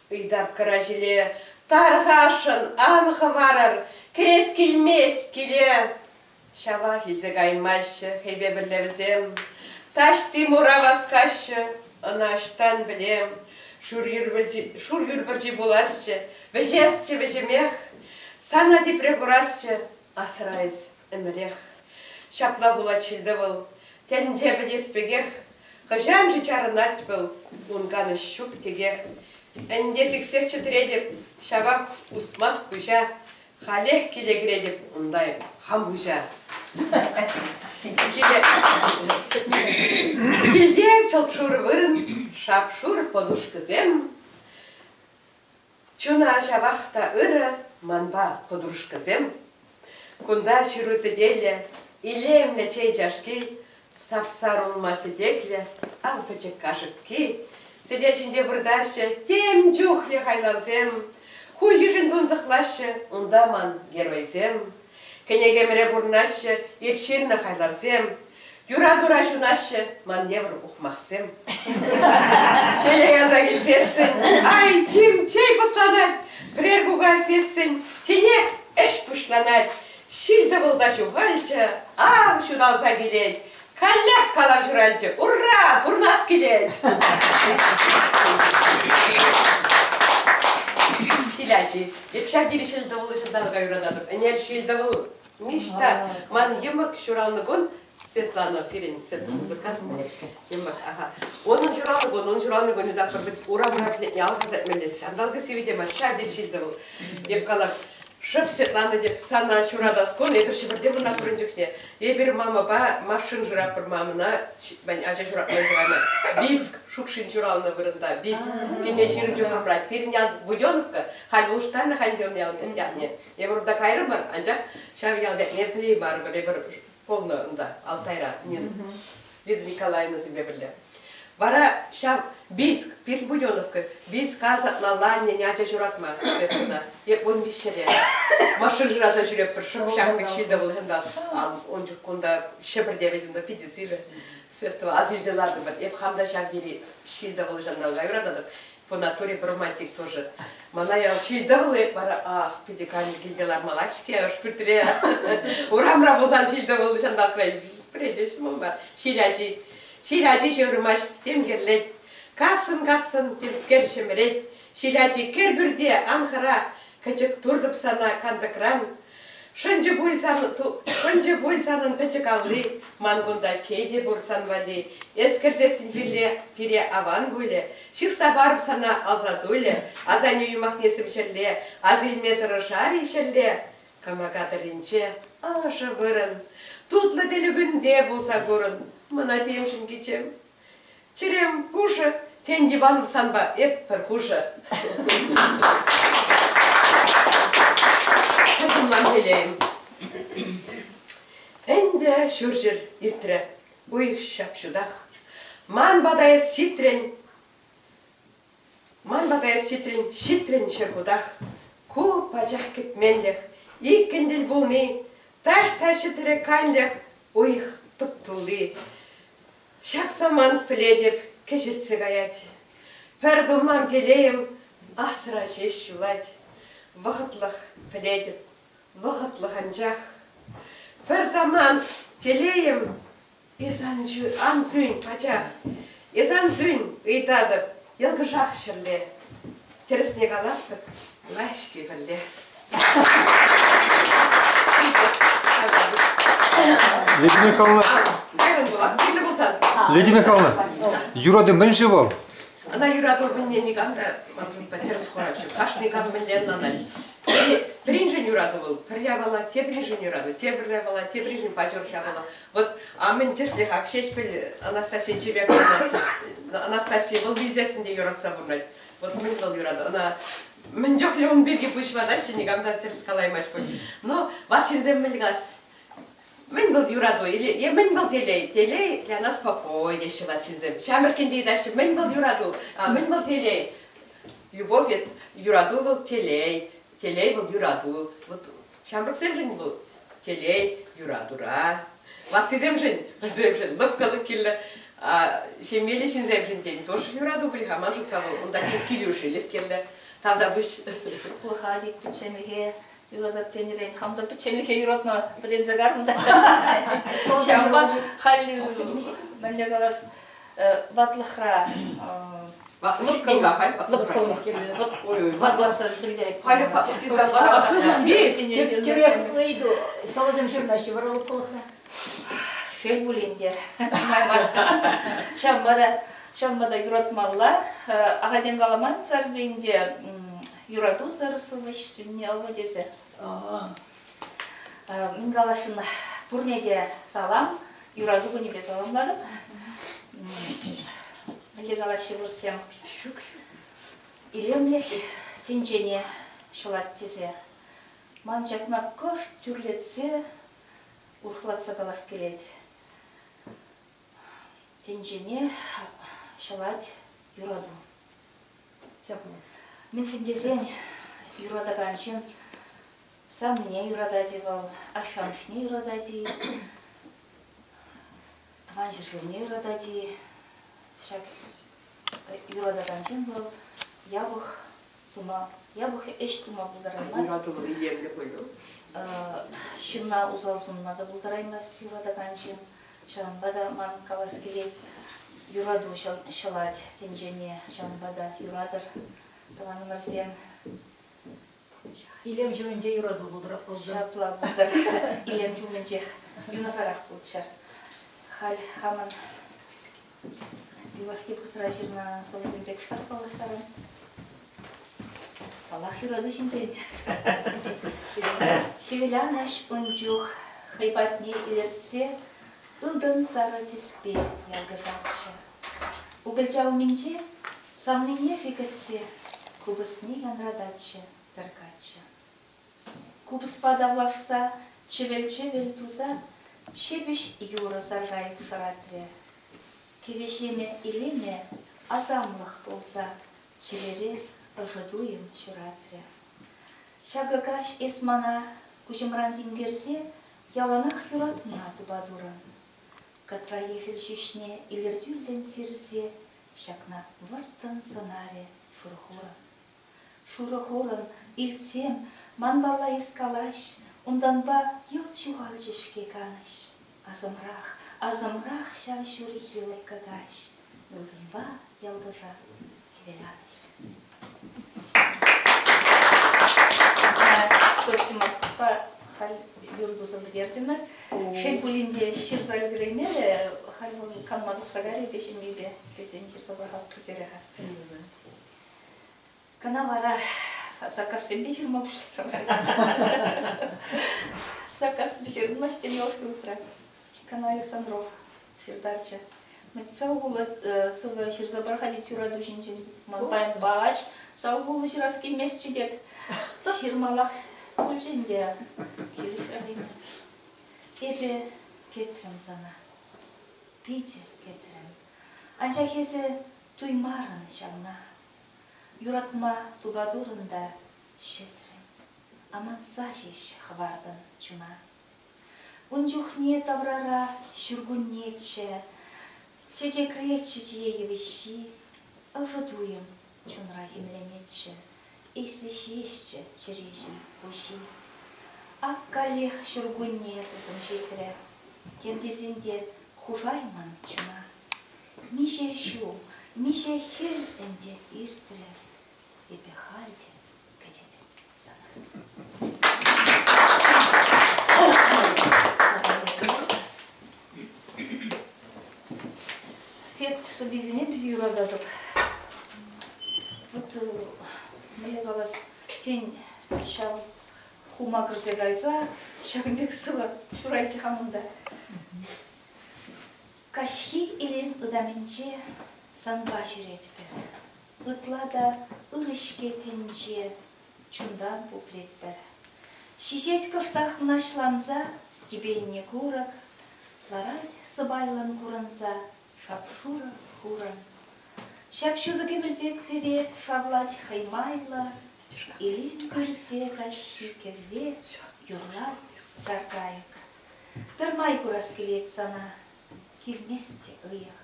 Ыйтап кӑра ҫиле. Тархасшӑн, ан хӑварӑр! Кӗрес килмест киле! Ҫавах илсе каймаҫҫӗ хӑйпе пӗрле вӗсем. Таҫти мура васкаҫҫӗ, ӑна ӑҫтан пӗлем. Шур юр пӗрчи, шур юр пӗрчи пуласчӗ, вӗҫесчӗ вӗҫӗмех. Сана тепре курасчӗ, асра эс ӗмӗрех. Ҫапла пулать ҫил-тӑвӑл, тӗнче пӗтес пекех. Хӑҫан-ши чарӑнать вӑл, ун канӑҫ ҫук текех. Ӗнтӗ сиксех чӗтретӗп, ҫавах усмасть пуҫа. Халех киле кӗретӗп унта эп, хам хуҫа. Киле... Килте чӑлт-шур вырӑн, шап-шур подушкӑсем. Чуна ҫавах та ырӑ манпа подружкӑсем. Кунта ҫыру сӗтелӗ, илемлӗ чей чашки, сап-сар улма сӗтеклӗ, ав пӗчӗк кашӑкки. Сӗтел ҫинче выртаҫҫӗ тем чухлӗ хайлавсем. Хуҫишӗн тунсӑхлаҫҫӗ унта ман геройсем. Кӗнекемре пурӑнаҫҫӗ эп ҫырнӑ хайлавсем. Юратура ҫунаҫҫӗ ман евӗр ухмахсем. Телей аса килсессӗн, ай, чим, чей пӑсланать, пӗрер кука сессӗн, тинех ӗҫ пуҫланать. Ҫил-тӑвӑл та ҫухалчӗ, ав ҫуталса килет. Каллех калав ҫуралчӗ, ура, пурнас килет! Ҫил ачи. Эп ҫав тери ҫил-тӑвӑллӑ ҫанталӑка юрататӑп. Ӗнер ҫил-тӑвӑл ниҫта. Ман йӑмӑк ҫуралнӑ кун Светлана пирӗн Света музыкант. Йӑмӑк, аха. Унӑн ҫуралнӑ кун, ун ҫуралнӑ кунӗ тапхӑр урамра пӗтнӗ алхасать мӗнле. Ҫанталӑкӗ сивӗ те мар, ҫав тери ҫил-тӑвӑл. Эп калап, Шӑп Светлана теп, сана ҫуратас кун эпир Ҫӗпӗрте пурӑнатпӑр ун чухне. Эпир мамӑпа машин шыратпӑр мамӑна, ача ҫуратма илсе кайма. Бийск, Шукшин ҫуралнӑ вырӑнта, Бийск. Пине 20 ҫухрӑмрать. Пирӗн ял Буденовка, халь улӑштарнӑ халь ун ялне. Эпир унта кайрӑмӑр, анчах ҫав ял ятне пӗлеймарӑмӑр. Эпир пулнӑ унта, Алтайра, Нина Лида Николаевнӑсемпе пӗрле. Вара ҫав Бийск, пирӗн Буденовка, Бийска асаплалла аннене ача ҫуратма Светлана. Эп 13-ре. Машин шыраса ҫӳретпӗр, шӑп ҫак пек ҫил тӑвӑл хӑнта. Ун чух кунта Ҫӗпӗрте вӗт унта питӗ сивӗ. Светла ас илсе лартӑмӑр. Эп хам та ҫав тери ҫил тӑвӑл ҫанталӑка юрататӑп. По натуре романтик тоже. Мана ял ҫил тӑвӑл вара ах, питӗ канлӗ килте лармалла-ҫке ӑш пӳртре. Урамра пулсан ҫил тӑвӑл ҫанталӑкра пӗрете ҫӑмӑл мар. Ҫил ачи. Ҫил ачи ҫывӑрмасть, тем кӗрлет. Кассӑн-кассӑн темскер ҫӗмӗрет. Ҫил ачи кӗр пӳрте, ан хӑра, кӑчӑк туртӑп сана кантӑкран. Шӑнчӗ пуль сан, шӑнчӗ пуль санӑн пӗчӗк алли, ман кунта чей те пур сан валли. Эс кӗрсессӗн пире, пире аван пулӗ, ҫыхса парӑп сана алса тулӗ, асаннӳ юмахне сӗм ҫӗрле, ас илме тӑрӑшар-и ҫӗрле? Кӑмака тӑрринче ӑшӑ вырӑн, тутлӑ тӗлӗкӳнте пулса курӑн, мана темшӗн кичем. Чӗрем пушӑ, тен, йӑпанӑп санпа эп пӗр хушӑ. Тӑтӑмлан телейӗм. Ӗнтӗ ҫурҫӗр иртрӗ, уйӑх ҫап-ҫутах. Ман пата эс ҫитрӗн, ман пата эс ҫитрӗн, ҫитрӗн ҫӗр хутах. Ку пачах кӗтменлӗх, иккӗн тӗл пулни, таҫта ҫӗтре канлӗх, уйӑх тӑп-тулли. Ҫак самант пӗлетӗп, кӗҫӗтсе каять. Пӗр тумлам телейӗм асра ҫеҫ юлать. Вӑхӑтлӑх пӗлетӗп, вӑхӑтлӑх анчах. Пӗр самант телейӗм эс ан, ан сӳн пачах. Эс ан сӳн, ыйтатӑп, йӑлкӑшах ҫӗрле. Тӗрӗсне калас-тӑк, лаҫки пӗрле. Лидия Михайловна. Лидия Михайловна, юрату мӗн-ши вӑл? Ӑна юрату мӗнне никам та ман тӗрӗс хурав ҫук. Кашни кам мӗнле ӑнланать. Пӗриншӗн юрату вӑл пӗр япала, теприншӗн юрату тепӗр япала, теприншӗн пачӑр япала. Вот а мӗн тӗслӗх ак Ҫеҫпӗл Анастасия Чебяковна Анастасия вӑл вилсессӗн те юратса пурӑнать. Вот мӗн вӑл юрату? Ӑна мӗн чухлӗ ун пирки пуҫ ватаҫҫӗ, никам та тӗрӗс калаймасть пуль. Но ват ҫынсем мӗн калаҫ? Мӗн вӑл юрату или е мӗн вӑл телей? Телей для нас покой теҫҫӗ ват ҫынсем. Ҫамрӑккинче ыйтаҫҫӗ, мӗн вӑл юрату? А мӗн вӑл телей? Любовь это юрату вӑл телей, телей вӑл юрату. Вот ҫамрӑксемшӗн вӑл телей, юратура. Ваттисемшӗн, вӗсемшӗн лӑпкӑлӑх кирлӗ. А ҫемьеллӗ ҫынсемшӗн тен тоже юрату пуль-ха, ман шутпа вӑл унта килӗшӳлӗх кирлӗ. Тавтапуҫ. Шуклӑха тет пӗчченлӗхе юратап тенӗрен хам та пӗчченлӗхе юратма вӗренсе карӑм та. Ҫавӑнпа халь мӗнле калас, ватлӑхра Лӑпкӑлма халь. Лӑпкӑлма. Ватласа пӗлтерет. Халӗ Тӳрех ыйту. Сӑвӑсем ҫырнаҫҫӗ вара лӑпкӑлӑхра? Шел пулин те. Ҫавӑнпа та ҫавӑнпа та юратмалла. Ахальтен каламан ӗнтӗ юратусӑр сӑвӑҫ сӳннӗ ӑвӑ тесе. Мӗн каласшӑн, пурне те салам, юрату кунӗпе саламлатӑп. Мӗнле калаҫҫӗ вырӑссем? Илемлӗх тӗнчене ҫӑлать тесе. Ман ҫакна кӑшт тӳрлетсе, урӑхлатса калас килет. Тӗнчене ҫӑлать юрату. Ҫапла. Мӗншӗн тесен юратакан ҫын савнине юратать-и вӑл, ашшӗ-амӑшне юратать-и, тӑван ҫӗршывне юратать-и. Ҫак юратакан ҫын вӑл япӑх тума, япӑх ӗҫ тума пултараймасть. Юрату вӑл илемлӗ пуль. Ҫынна усал сунма та пултараймасть юратакан ҫын. Ҫавӑнпа та ман калас килет, юрату ҫӑлать тӗнчене. Ҫавӑнпа та юратӑр, тӑванӑмӑрсем. Илем ҫумӗнче юрату пултӑрах пулсан. Ҫапла пултӑр. Илем ҫумӗнчех юнашарах пулччӑр. Халь хамӑн юлашки вӑхӑтра ҫырнӑ сӑвӑсемпе кӑштах паллаштарам. Паллах, юрату ҫинчен. Хӗвеланӑҫ ун чух хӑй патне илӗртсе ылтӑн сарӑ тӗспе ялкӑшатчӗ. Укӑлча умӗнче савнине кӗтсе купӑсне янрататчӗ пӗр каччӑ. Купӑспа тавлашса, чӗвӗл-чӗвӗл туса ҫепӗҫ юрӑ саркайӑк шӑратрӗ. Кӗвӗ-ҫемӗ илемӗ асамлӑх пулса чӗрере ӑшӑ туйӑм ҫуратрӗ. Ҫакӑ каҫ эс мана куҫӑмран тинкерсе яланах юратма тупа турӑн. Кӑтра ехӗл ҫӳҫне илӗртӳллӗн сирсе ҫакна вӑрттӑн сӑнарӗ шур хурӑн. Шурӑ хурӑн, илтсем, манпала эс калаҫ, унтанпа йӑлт ҫухалчӗ-ҫке канӑҫ. Асӑмрах, асӑмрах ҫав ҫурхи лӑпкӑ каҫ, ылтӑнпа ялкӑша хӗвеланӑҫ. Костюмапа халь юр туса пӗтертӗмӗр. Шел пулин те ҫырса ӗлкӗреймерӗ, халь вӑл канма тухса кайрӗ те ҫемйипе тесен ҫырса пӑрахатпӑр терӗ-ха. Кӑна вара заказсемпе ҫырма пуҫларӑм. Заказ ҫырӑнмасть темелӗх утра. Кӑна Александров ҫыртарчӗ. Салхуллӑ сӑвӑ ҫырса пар-ха тет юрату ҫинчен. Ман паян пач салхуллӑ ҫырас килместчӗ теп. Ҫырмалах пулчӗ ӗнтӗ. Хирӗҫрӗм. Эпӗ кӗтрӗм сана. Питӗ кӗтрӗм. Анчах эсӗ туймарӑн ҫавна. Юратма тупа турӑн та ҫӗтрӗн, амантса ҫеҫ хӑвартӑн чуна. Ун чухне таврара ҫуркуннеччӗ, чечекреччӗ чие йывӑҫҫи, ӑшӑ туйӑм чунра хӗмленетчӗ, эсӗ ҫеҫчӗ чӗреҫӗм хуҫи. Ак каллех ҫуркунне тусӑм ҫитрӗ, тем тесен те хушаймӑн чуна. Миҫе ҫул, миҫе хӗл ӗнтӗ иртрӗ, эпӗ халь те кӗтетӗп сана. Фет сӑввисене питӗ юрататӑп. Вот мӗнле калас, тен, ҫав хума кӗрсе кайса ҫакӑн пек сӑвӑ ҫуралчӗ хамӑн та. Каҫхи илем ытамӗнче санпа ҫӳретпӗр. Ытла та ырӑ-ҫке тӗнче, чунтан пуплетпӗр. Ҫиҫет кӑштах мӑнаҫланса. Йӗпеннӗ курӑк ларать сӑпайлӑн курӑнса шап-шурӑ хурӑн. Ҫап-ҫутӑ кӗмӗл пек пӗве шавлать хӑй майлӑ, илем кӳрсе каҫхи кӗвве юрлать саркайӑк. Пӗрмай курас килет сана, килмест те ыйӑх.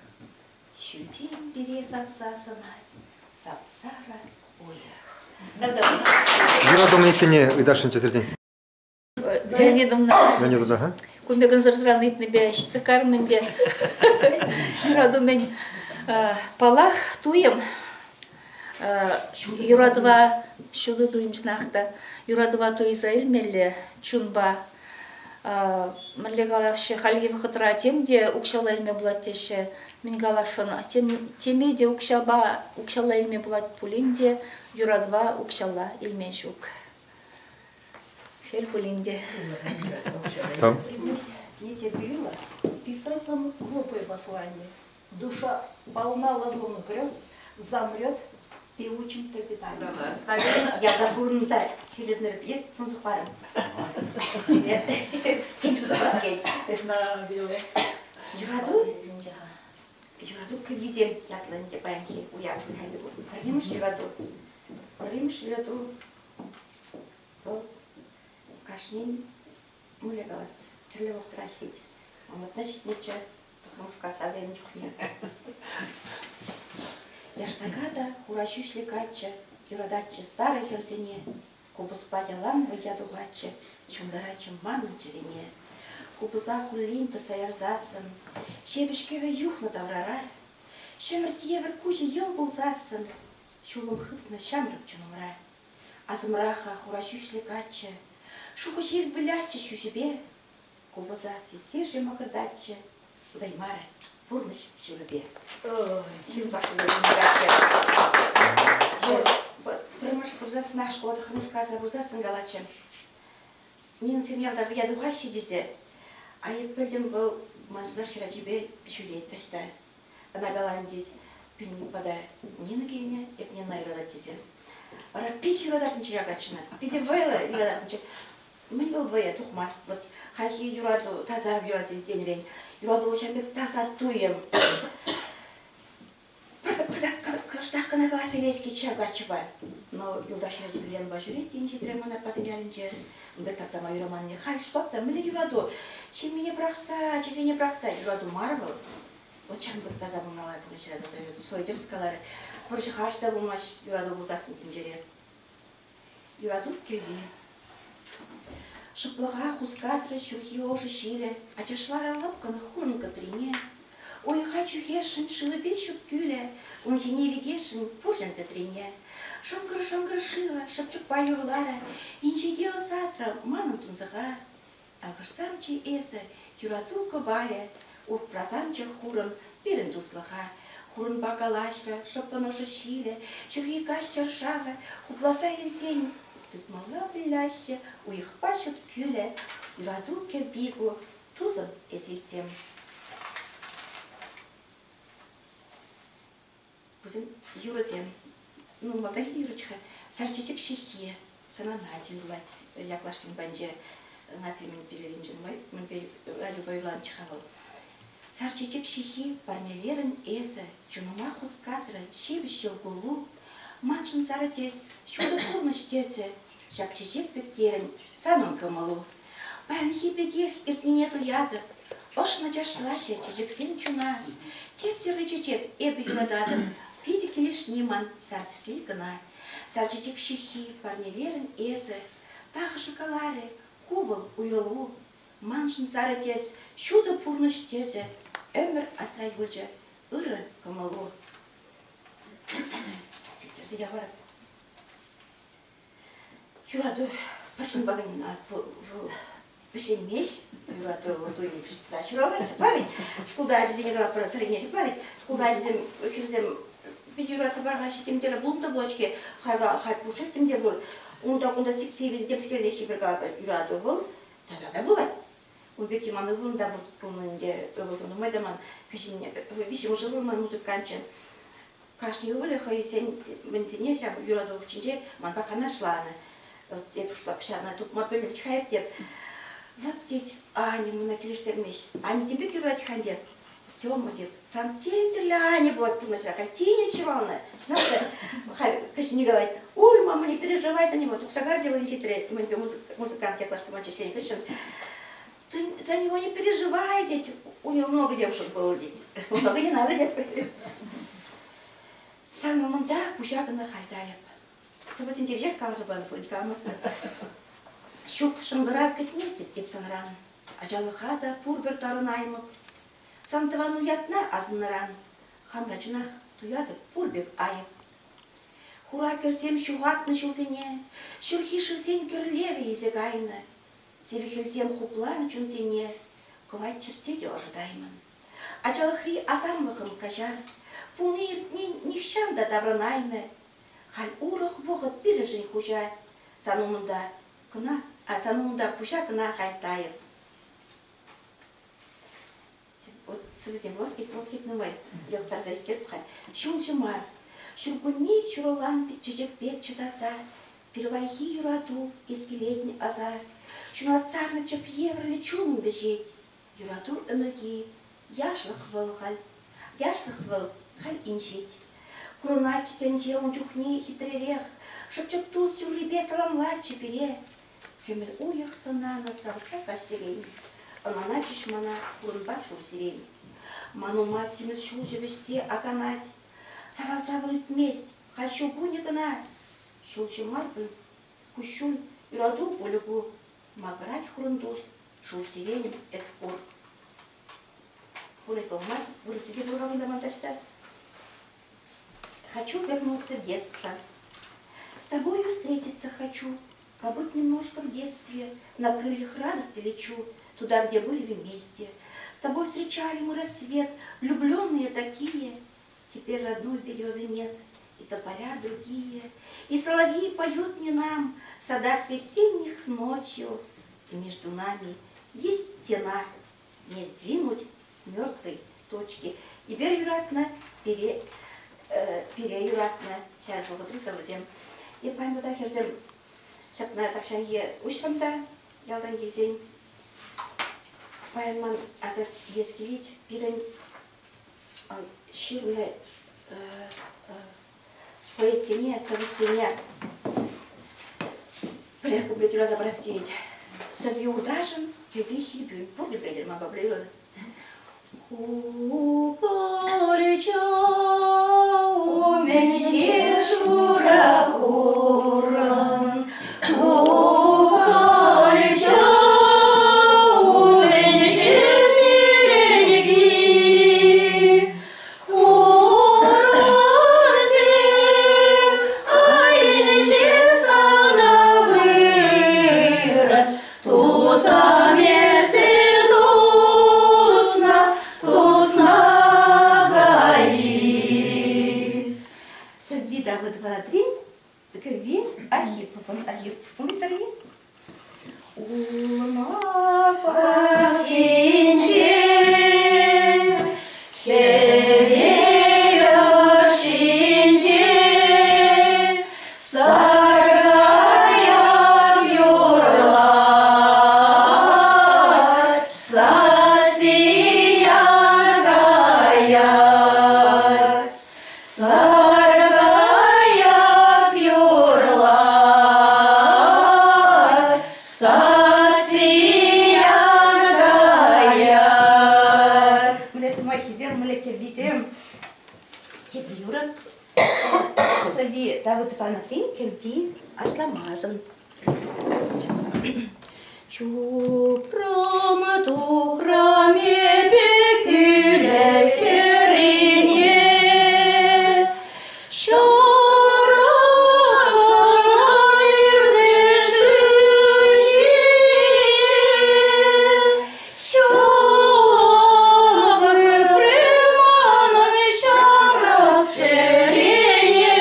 Ҫӳлтен пире сапса сӑнать сап-сарӑ уйӑх. Тавтапуҫ. Юра Доминикине ыйтасшӑнччӗ сиртен. Леонидовна. Леонидовна, ха? Кун пек ӑнсӑртран ыйтнипе ҫитсе карӑм ӗнтӗ. Юрату мӗн? Паллах, туйӑм. Юратӑва ҫутӑ туйӑм чӑнах та. Юратӑва туйса илмелле чунпа. Мӗнле калаҫҫӗ, хальхи вӑхӑтра тем те укҫалла илме пулать теҫҫӗ. Мӗн каласшӑн, теме те укҫапа укҫалла илме пулать пулин те юратӑва укҫалла илме ҫук. Шел пулин те. Там. Не терпелива писать вам глупое послание. Душа полна лазурных грез, замрет в певучем трепетании. Ялта пурӑнса сирӗннӗрпе тунсӑхларӑм. Сире тем туса килет. Юрату юрату кӗввисем ятлӑ ӗнтӗ паянхи уяв. Пӗрремӗш юрату. Пӗрремӗш юрату Вӑл кашнин, мӗнле калас, тӗрлӗ вӑхӑтра ҫитет. Ӑмӑртна ҫитнӗччӗ Тӑхӑрмушкасра вӗреннӗ чухне. Яштака та хура ҫӳҫлӗ каччӑ юрататчӗ сарӑ хӗрсене, купӑспа ялан вӑййа тухатчӗ, ҫунтаратчӗ манӑн чӗрене. Купӑса хуллен тӑсса ярсассӑн, ҫепӗҫ кӗвӗ юхнӑ таврара, ҫӗмӗрт евӗр куҫӗ йӑл пулсассӑн, ҫулӑм хыпнӑ ҫамрӑк чунӑмра. Асӑмра-ха хура ҫӳҫлӗ каччӑ, шухӑ ҫил вылятчӗ ҫӳҫӗпе, купӑса сиссе-ши мӑкӑртатчӗ, утаймарӗ пурнӑҫ ҫулӗпе. Ҫырсах каччӑ. Пӗрремӗш пырсассӑнах шкула тӑххӑрмӗш класра пырсассӑн калатчӗ. Нина сирӗн ялта вӑййа тухаҫҫӗ тесе. А эп пӗлтӗм вӑл ман юлташ хӗрачипе ҫӳрет таҫта. Ӑна каланӑ тет, пирӗн пата Нина килнӗ, эп Нина юратап тесе. Вара пит юрататӑнччӗ ҫак каччӑна, питӗ вӑйлӑ юрататӑнччӗ. Мӗн вӑл вӑйӑ тухмасть. Вот хальхи юрату, таса юрату тенӗрен, юрату вӑл ҫавӑн пек таса туйӑм. Пӗртак кӑштах кӑна калаҫса илес-ке ҫав каччӑпа. Но юлташ хӗрсемпе Ленӑпа ҫӳрет те инҫетре ман аппасен ялӗнче. Ун пек таптама юраманни. Халь что там, мӗнле юрату? Ҫемьене пӑрахса, ачисене пӑрахса юрату мар вӑл. Вот ҫавӑн пек таса пулмалла пурнӑҫра таса юрату. Сой тӗрӗс каларӗ. Вӑрҫӑ хаш та пулмасть юрату пулсассӑн тӗнчере. Юрату кӗвви. Шӑплӑха хускатрӗ ҫурхи ӑшӑ ҫилӗ, ачашларӗ лӑпкӑн хурӑн кӑтрине. Уйӑха чӳхесшӗн шывӗпе ҫут кӳлӗ, ун ҫине витесшӗн пурҫӑн тӗтрине. Шӑнкӑр-шӑнкӑр шывӗ шӑпчӑкпа юрларӗ, инҫете ӑсатрӗ манӑн тунсӑха. Акӑшсамччӗ эсӗ, юрату кӑварӗ, упрасамччӗ хурӑн пирӗн туслӑха. Хурӑнпа калаҫрӗ шӑппӑн ӑшӑ ҫилӗ, ҫурхи каҫ чаршавӗ хупласа илсен тытмалла выляҫҫӗ уйӑхпа ҫут кӳлӗ, юрату кӗвви ку, тусӑм, эс илтсем. Вӗсем юрӑсем. Ну, малтанхи юрӑччӗ-ха. Сар чечек ҫыххи. Кӑна Надя юрлать. Яклашкин патӗнче Надя мӗн пилӗкӗнче нумай мӗнпе радиопа юрланӑччӗ-ха вӑл. Сар чечек ҫыххи парнелерӗн эсӗ, чунӑма хускатрӗ ҫепӗҫ йӑл куллу. Маншӑн сарӑ тӗс, ҫутӑ пурнӑҫ тӗсӗ, ҫак чечек пек терӗн санӑн кӑмӑлу. Паянхи пекех иртнине туятӑп, ӑшнӑ чашлаҫҫӗ чечексем чуна. Тип-тӗрлӗ чечек эпӗ юрататӑп, питӗ килӗшни ман сар тӗсли кӑна. Сар чечек ҫыххи парнелерӗн эсӗ, тахӑшӗ каларӗ, ку вӑл уйрӑлу. Маншӑн сарӑ тӗс, ҫутӑ пурнӑҫ тӗсӗ, ӗмӗр асра юлчӗ ырӑ кӑмӑлу. Сиктерсе яварӑп. Юрату пӗр ҫынпа кӑна вӗҫленмест. Юрату туйӑм ҫуралать, ҫапла ведь? Шкулта ачасене калатпӑр, сӗрене ҫапла ведь? Шкулта ачасем, хӗрсем питӗ юратса пӑрахаҫҫӗ, тем тӗрлӗ пулнӑ та пулать-ҫке. Хай пушшех тем те пур. Унта-кунта сиксе илнӗ темскерле ҫипӗр калатпӑр. Юрату вӑл тата та пулать. Ун пекки ман ывӑлӑм та пулнӑ ӗнтӗ. Ывӑлсем нумай та ман кӗҫӗн виҫҫӗмӗш ывӑл ман музыкантчӗ. Кашни ывӑлӗ хӑйсен мӗнсене ҫав юрату вӑхӑчӗнче манпа канашланӑ. Эп шутлап, ҫавна тупма пӗлнӗ вӗт-ха эп теп. Вот, тет, Аня мана килӗштермест. Аня тем пек юрлать-ха ӗнтӗ. Сема, тет, сан тем тӗрлӗ Аня пулать пурнӑҫра. Халь тинӗс ҫуралнӑ. Чӑнах та, халь кӗҫӗнни калать, ой, мама, не переживай за него, тухса кар дело ҫитрӗ. Мӗнпе музыкант яклашкӑман ӗҫленӗ хыҫҫӑн. Ты за него не переживай, тет, у него много девушек было, тет. Много не надо, тет. Сан умӑнта пуҫа кӑна халь тайӑп. Сӑвӑсенче веҫех каласа панӑ пуль, каламастпӑр. Ҫук, шӑнкӑрав кӗтместӗп эп санран. Ачалӑха та пурпӗр тарӑнаймӑп. Сан тӑвану ятна асӑннӑран хамра чӑнах туятӑп пур пек айӑп. Хура кӗрсем ҫухатнӑ ҫулсене ҫурхи шывсен кӗрлевӗ илсе кайнӑ. Сивӗ хӗлсем хупланӑ чунсене кӑвайт чӗртсе те ӑшӑтаймӑн. Ачалӑхри асамлӑхӑм каҫар, пулни-иртни нихҫан та таврӑнаймӗ. Халь урӑх вӑхӑт пирӗншӗн хуҫа, сан умӑнта кӑна, а сан умӑнта пуҫа кӑна халь тайӑп. Вот сӑвӑсем вулас килет, вулас килет нумай. Йӑлтарса ҫитереп халь. Ҫулҫӑ мар, ҫуркунне ҫурӑлан чечек пек чӑтаса, пирвайхи юрату эс килетӗн аса, ҫунат сарнӑ чӗп евӗрлӗ чунӑм вӗҫет. Юрату ӗмӗлки яшлӑх вӑл халь, яшлӑх вӑл халь инҫет. Курӑнатчӗ тӗнче ун чухне хитререх, шӑпчӑк тус юррипе саламлатчӗ пире. Кӗмӗл уйӑх сӑнанӑ савса каҫсерен, ӑнланатчӗҫ мана хурӑнпа шур сирень. Ман ума симӗс ҫулҫӑ вӗҫсе аканать, саралса вӑл ӳкмест, халь ҫу кунӗ кӑна. Ҫулҫӑ мар пуль, куҫҫуль, юрату пулӗ ку, макӑрать хурӑн тус, шур сиренӗм эс кур. Курать пулмасть, вырӑсӗ те пур-ха кунта ман таҫта. Хочу вернуться в детство. С тобою встретиться хочу, побыть немножко в детстве, на крыльях радости лечу, туда, где были вместе. С тобой встречали мы рассвет, влюбленные такие. Теперь родной березы нет, и тополя другие, И соловьи поют не нам в садах весенних ночью, И между нами есть стена, не сдвинуть с мертвой точки. Эпир юратнӑ, пире, пире юратнӑ ҫав вӑхӑтри сӑвӑсем. Эп паян тата хӗрсем ҫакна тахҫанхи уҫрӑм та ялтан килсен. Паян ман аса илес килет, пирӗн ҫырнӑ поэтсене, сӑвӑҫсене пӗрех куплет юраса парас килет. Сӑвви уташӑн, кӗвви хирпӳ. Пурте пӗлетӗр манпа пӗрле Укӑлча умӗнче шура хурӑн, Укӑлча умӗнче сирень Хурӑнсем айӗнче сана вырӑн, Тусам эсӗ тусна, тусна ил. Сӑвви Давыдова кӗвви Архиповӑн, Архиповӑн сӑвви. Улма пахчинче хӗвел ӑшшинче саркайӑк юрлать, сасси янкаять. Саркайӑк юрлать, сасси янкаять. Мӗнле сӑмахӗсем, мӗнле кӗввисем. Тепӗр юрӑ. Сӑвви Давыд Ивановрин кӗвви Асламасӑн. Чупрӑм тухрӑм эпӗ кӳлӗ хӗррине, Ҫамрӑк сана ӳкрӗ шыв ҫине. Ҫулӑм ӳкрӗ манӑн ҫамрӑк чӗрене.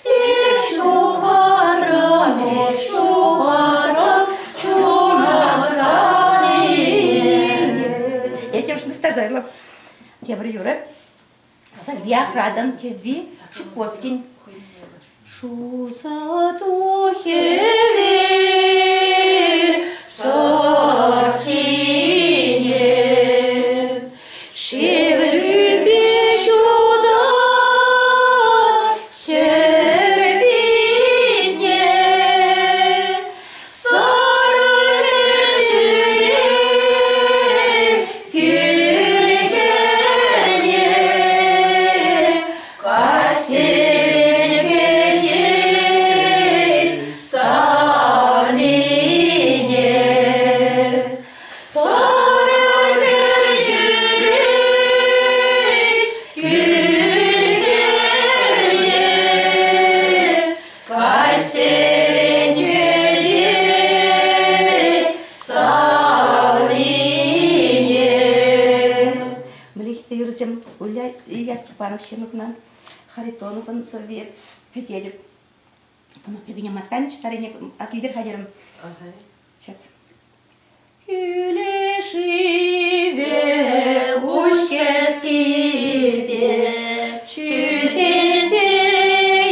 Эх, ҫухатрӑм, эх, ҫухатрӑм, чунӑм санин. Я тебе что сказала? Тепӗр юрӑ. Сӑвви Ахратӑн кӗвви Жуковскин. Шуса тухӗ вир, Сӑр ҫине шевлӳпе ҫутӑ ҫӗр питне сарӑ хӗр кӳл хӗрне каҫсерен кӗтет савнине. Сарӑ хӗр ҫӳрет кӳл хӗрне, каҫсерен кӗтет савнине. Мӗлӗхлӗ юрӑсем Илья Степанов ҫырнӑ Харитоновӑн сӑвви кӗтетӗп. Пӗвене масканччӗ сарине асилтер хатӗрӗм. Сейчас. Кӳлешиве куҫ кӗскипе чӳхенсе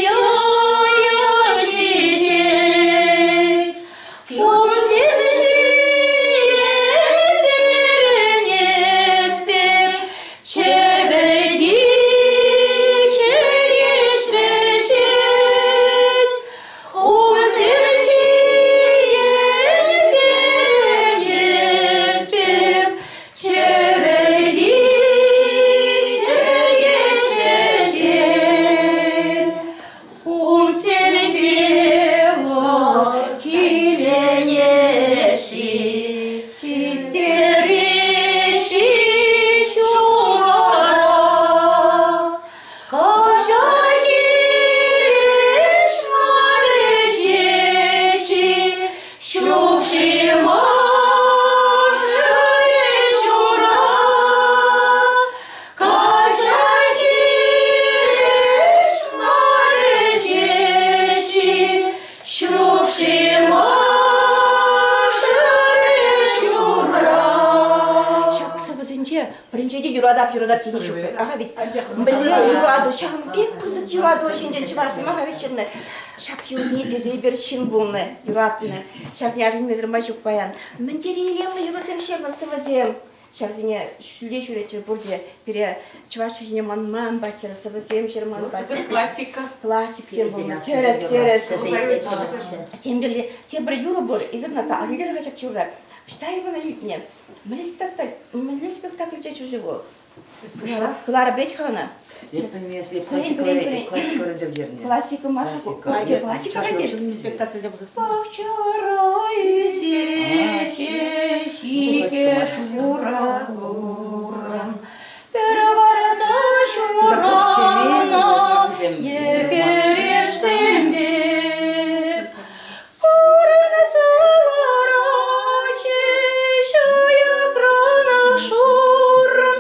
йӑл-йӑл ҫиҫет. Кунсем ҫие перӗнес пек чӗпӗти чӗкеҫ вӗҫет. Хумсем ҫие перӗнес пек чӗпӗти чӗкеҫ вӗҫет. Хумсенче вӑл киленет-ши, систерет-ши ҫумӑра? Каҫа хирӗҫ мар ӗҫет-ши, ҫук-ши мӑшӑрӗ ҫумра? Каҫа хирӗҫ мар ӗҫет-ши, ҫук-ши мӑшӑрӗ ҫумра? Ҫак сӑвӑсенче пӗринче те юратап, юратап тени ҫук. Ага ведь мӗнле юрату, ҫавӑн пек пысӑк юрату ҫинчен чӑвашсем ага ведь ҫырнӑ. Ҫак юрӑсене итлесе эпир ҫын пулнӑ, юратнӑ. Ҫавсене аса илмесӗр май ҫук паян. Мӗн тери илемлӗ юрӑсем ҫырнӑ сӑвӑсем. Ҫавсене ҫӳлте ҫӳретчӗр пурте. Пире чӑваш чӗлхине манман паччӑр, сӑвӑсем ҫырман паччӑр. Классика. Классиксем пулнӑ. Тӗрӗс, тӗрӗс. Тем тепӗр юрӑ пур. Эсир ӑна асилтерӗр-ха ҫак юрра. Ӑҫта эп ӑна илтнӗ? Мӗнле спектакль, мӗнле спектакльче чӗрчӗ вӑл? Клара пӗлет-ха ӑна. Классика вӗренсе пӗтернӗ. Классика мар. Классика Спектакльте пулса. Пахчара ӳсеҫҫӗ ҫике шурӑ хурӑн. Пӗр варта ҫуралнӑ йӗкӗрешсем те. Курӑнса ларать ҫаякрана шуррӑн,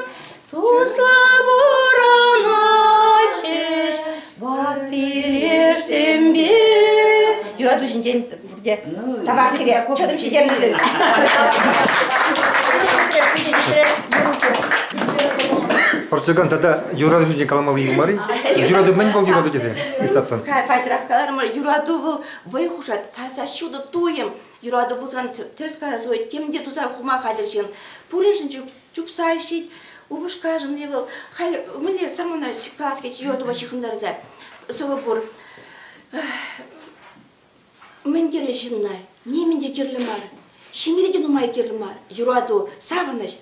Тусла пурӑнатчӗҫ ват пилешсемпе. Юрату ҫинчен пурте тавах сире чӑтӑм ҫитернӗшӗн. Пӑрчӑкан тата юрату ҫинчен каламалли мар-и? Юрату мӗн вӑл юрату тесе ыйтсассӑн? Паҫӑрах каларӑмӑр, юрату вӑл вӑй хушать, таса ҫутӑ туйӑм. Юрату пулсан тӗрӗс каласа тем те туса хума хатӗр ҫын. Пуриншӗн чупса ӗҫлет, упӑшкашӑн-и вӑл. Халь мӗнле самана калас килет юратупа ҫыхӑнтарса сӑвӑ пур. Мӗн кирлӗ ҫынна? Нимӗн те кирлӗ мар. Ҫемьере те нумай кирлӗ мар. Юрату, савӑнӑҫ.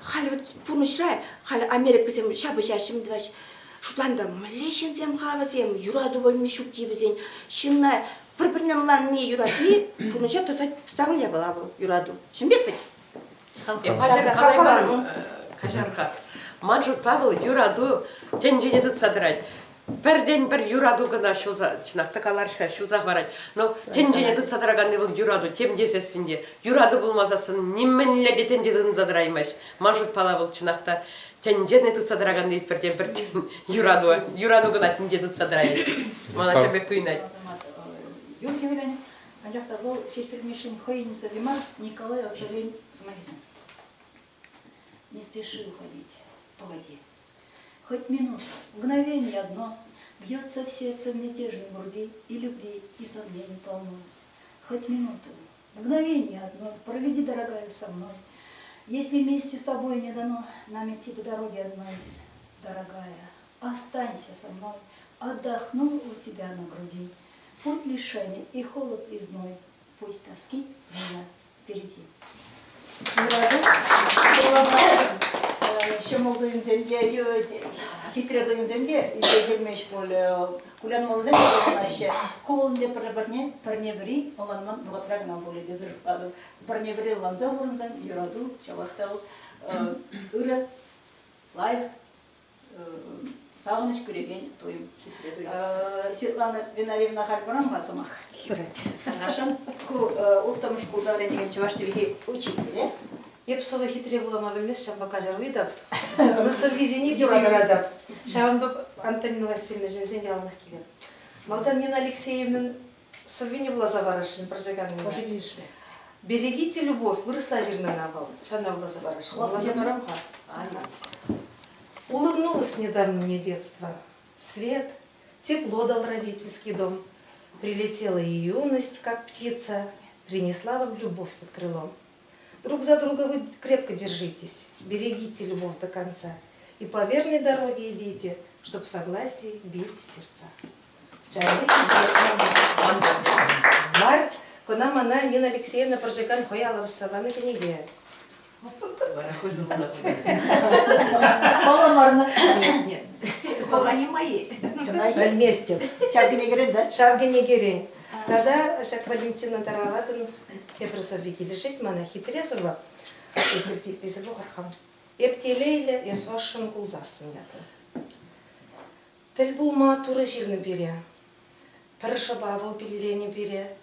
Халь вот пурнӑҫра, халь Америкӑсем ҫапӑҫаҫҫӗ, мӗн тӑваҫҫӗ. Шутлан та, мӗнле ҫынсем-ха вӗсем, юрату пӗлми ҫук ти вӗсен. Ҫынна пӗр-пӗрне ӑнланни, юратни пурнӑҫа тӑсакан япала вӑл, юрату. Чӑн пек вӗт? Паҫӑр калаймарӑм, каҫар-ха. Ман шутпа вӑл юрату тӗнчене тытса тӑрать. Пӗртен-пӗр юрату кӑна ҫӑлса, чӑнах та каларӗҫ-ха, ҫӑлса хӑварать. Но тӗнчене тытса тӑраканни вӑл юрату, тем тесессӗн те. Юрату пулмасассӑн нимӗнле те тӗнче тытӑнса тӑраймасть. Ман шутпала вӑл чӑнах та тӗнчене тытса тӑраканни пӗртен-пӗр юрату. Юрату кӑна тӗнче тытса тӑрать. Мана ҫав пек туйӑнать. Юр хӗвелӗн Анчах та вӑл Ҫеҫпӗл Мишшин хӑйӗн сӑвви мар, Николай Отзовен сӑмахӗсем. Не спеши уходить, погоди. Хоть минуту, мгновенье одно Бьется в сердце в мятежной груди И любви, и сомнений полно. Хоть минуту. Мгновение одно проведи, дорогая, со мной. Если вместе с тобой не дано нам идти по дороге одной, дорогая, останься со мной, отдохну у тебя на груди. Путь лишения и холод и зной, пусть тоски меня впереди. Ҫӑмӑл туйӑмсем те, хитре туйӑмсем те илсе килмеҫ пуль. Кулянмаллисем те пурӑнаҫҫӗ. Ку вӑл ӗнтӗ пӗр-пӗрне пӗрне-пӗри ӑнланман вӑхӑтра кӑна пулӗ тесе шутлатӑп. Пӗрне-пӗри ӑнланса пурӑнсан юрату ҫавах та вӑл ырӑ, лайӑх, савӑнӑҫ кӳрекен туйӑм. Светлана Винариевна халь парам-ха сӑмах. Юрать. Тархасшӑн. Ку улттӑмӗш шкулта вӗренекен чӑваш чӗлхи учителӗ. Эп сӑвӑ хитре вулама пӗлмест, ҫавӑнпа каҫару ыйтап. Ну, сӑввисене питӗ юратап. Ҫавӑнпа Антонина Васильевна чӗнсен яланах килеп. Малтан Нина Алексеевнӑн сӑввине вуласа парасшӑн пӑрчӑканнине. Ӑшӑ килӗшрӗ. «Берегите любовь» вырӑсла ҫырнӑ ӑна вӑл. Ҫавна вуласа парасшӑн. Вуласа парам-ха. Улыбнулось недавно мне детство. Свет, тепло дал родительский дом. Прилетела и юность, как птица, принесла вам любовь под крылом. Друг за друга вы крепко держитесь, берегите любовь до конца и по верной дороге идите, чтоб в согласии бились сердца. Мар, кӑна мана Нина Алексеевна Пӑрчӑкан хӑй алӑ пусса панӑ кӗнеке. Паллӑ марна. Нет. Слова не мои. Пӗлместӗп. Ҫав кӗнекерен, да? Ҫав кӗнекерен. Тата ҫак Валентина Тараватӑн тепӗр сӑвви килӗшет мана, хитре сӑвӑ. Эсир тесе пӑхӑр-ха. Эп телейлӗ, эс ӑшшӑн кулсассӑн ятлӑ. Тӗл пулма Турӑ ҫырнӑ пире. Пӗр шӑпа вӑл пилленӗ пире.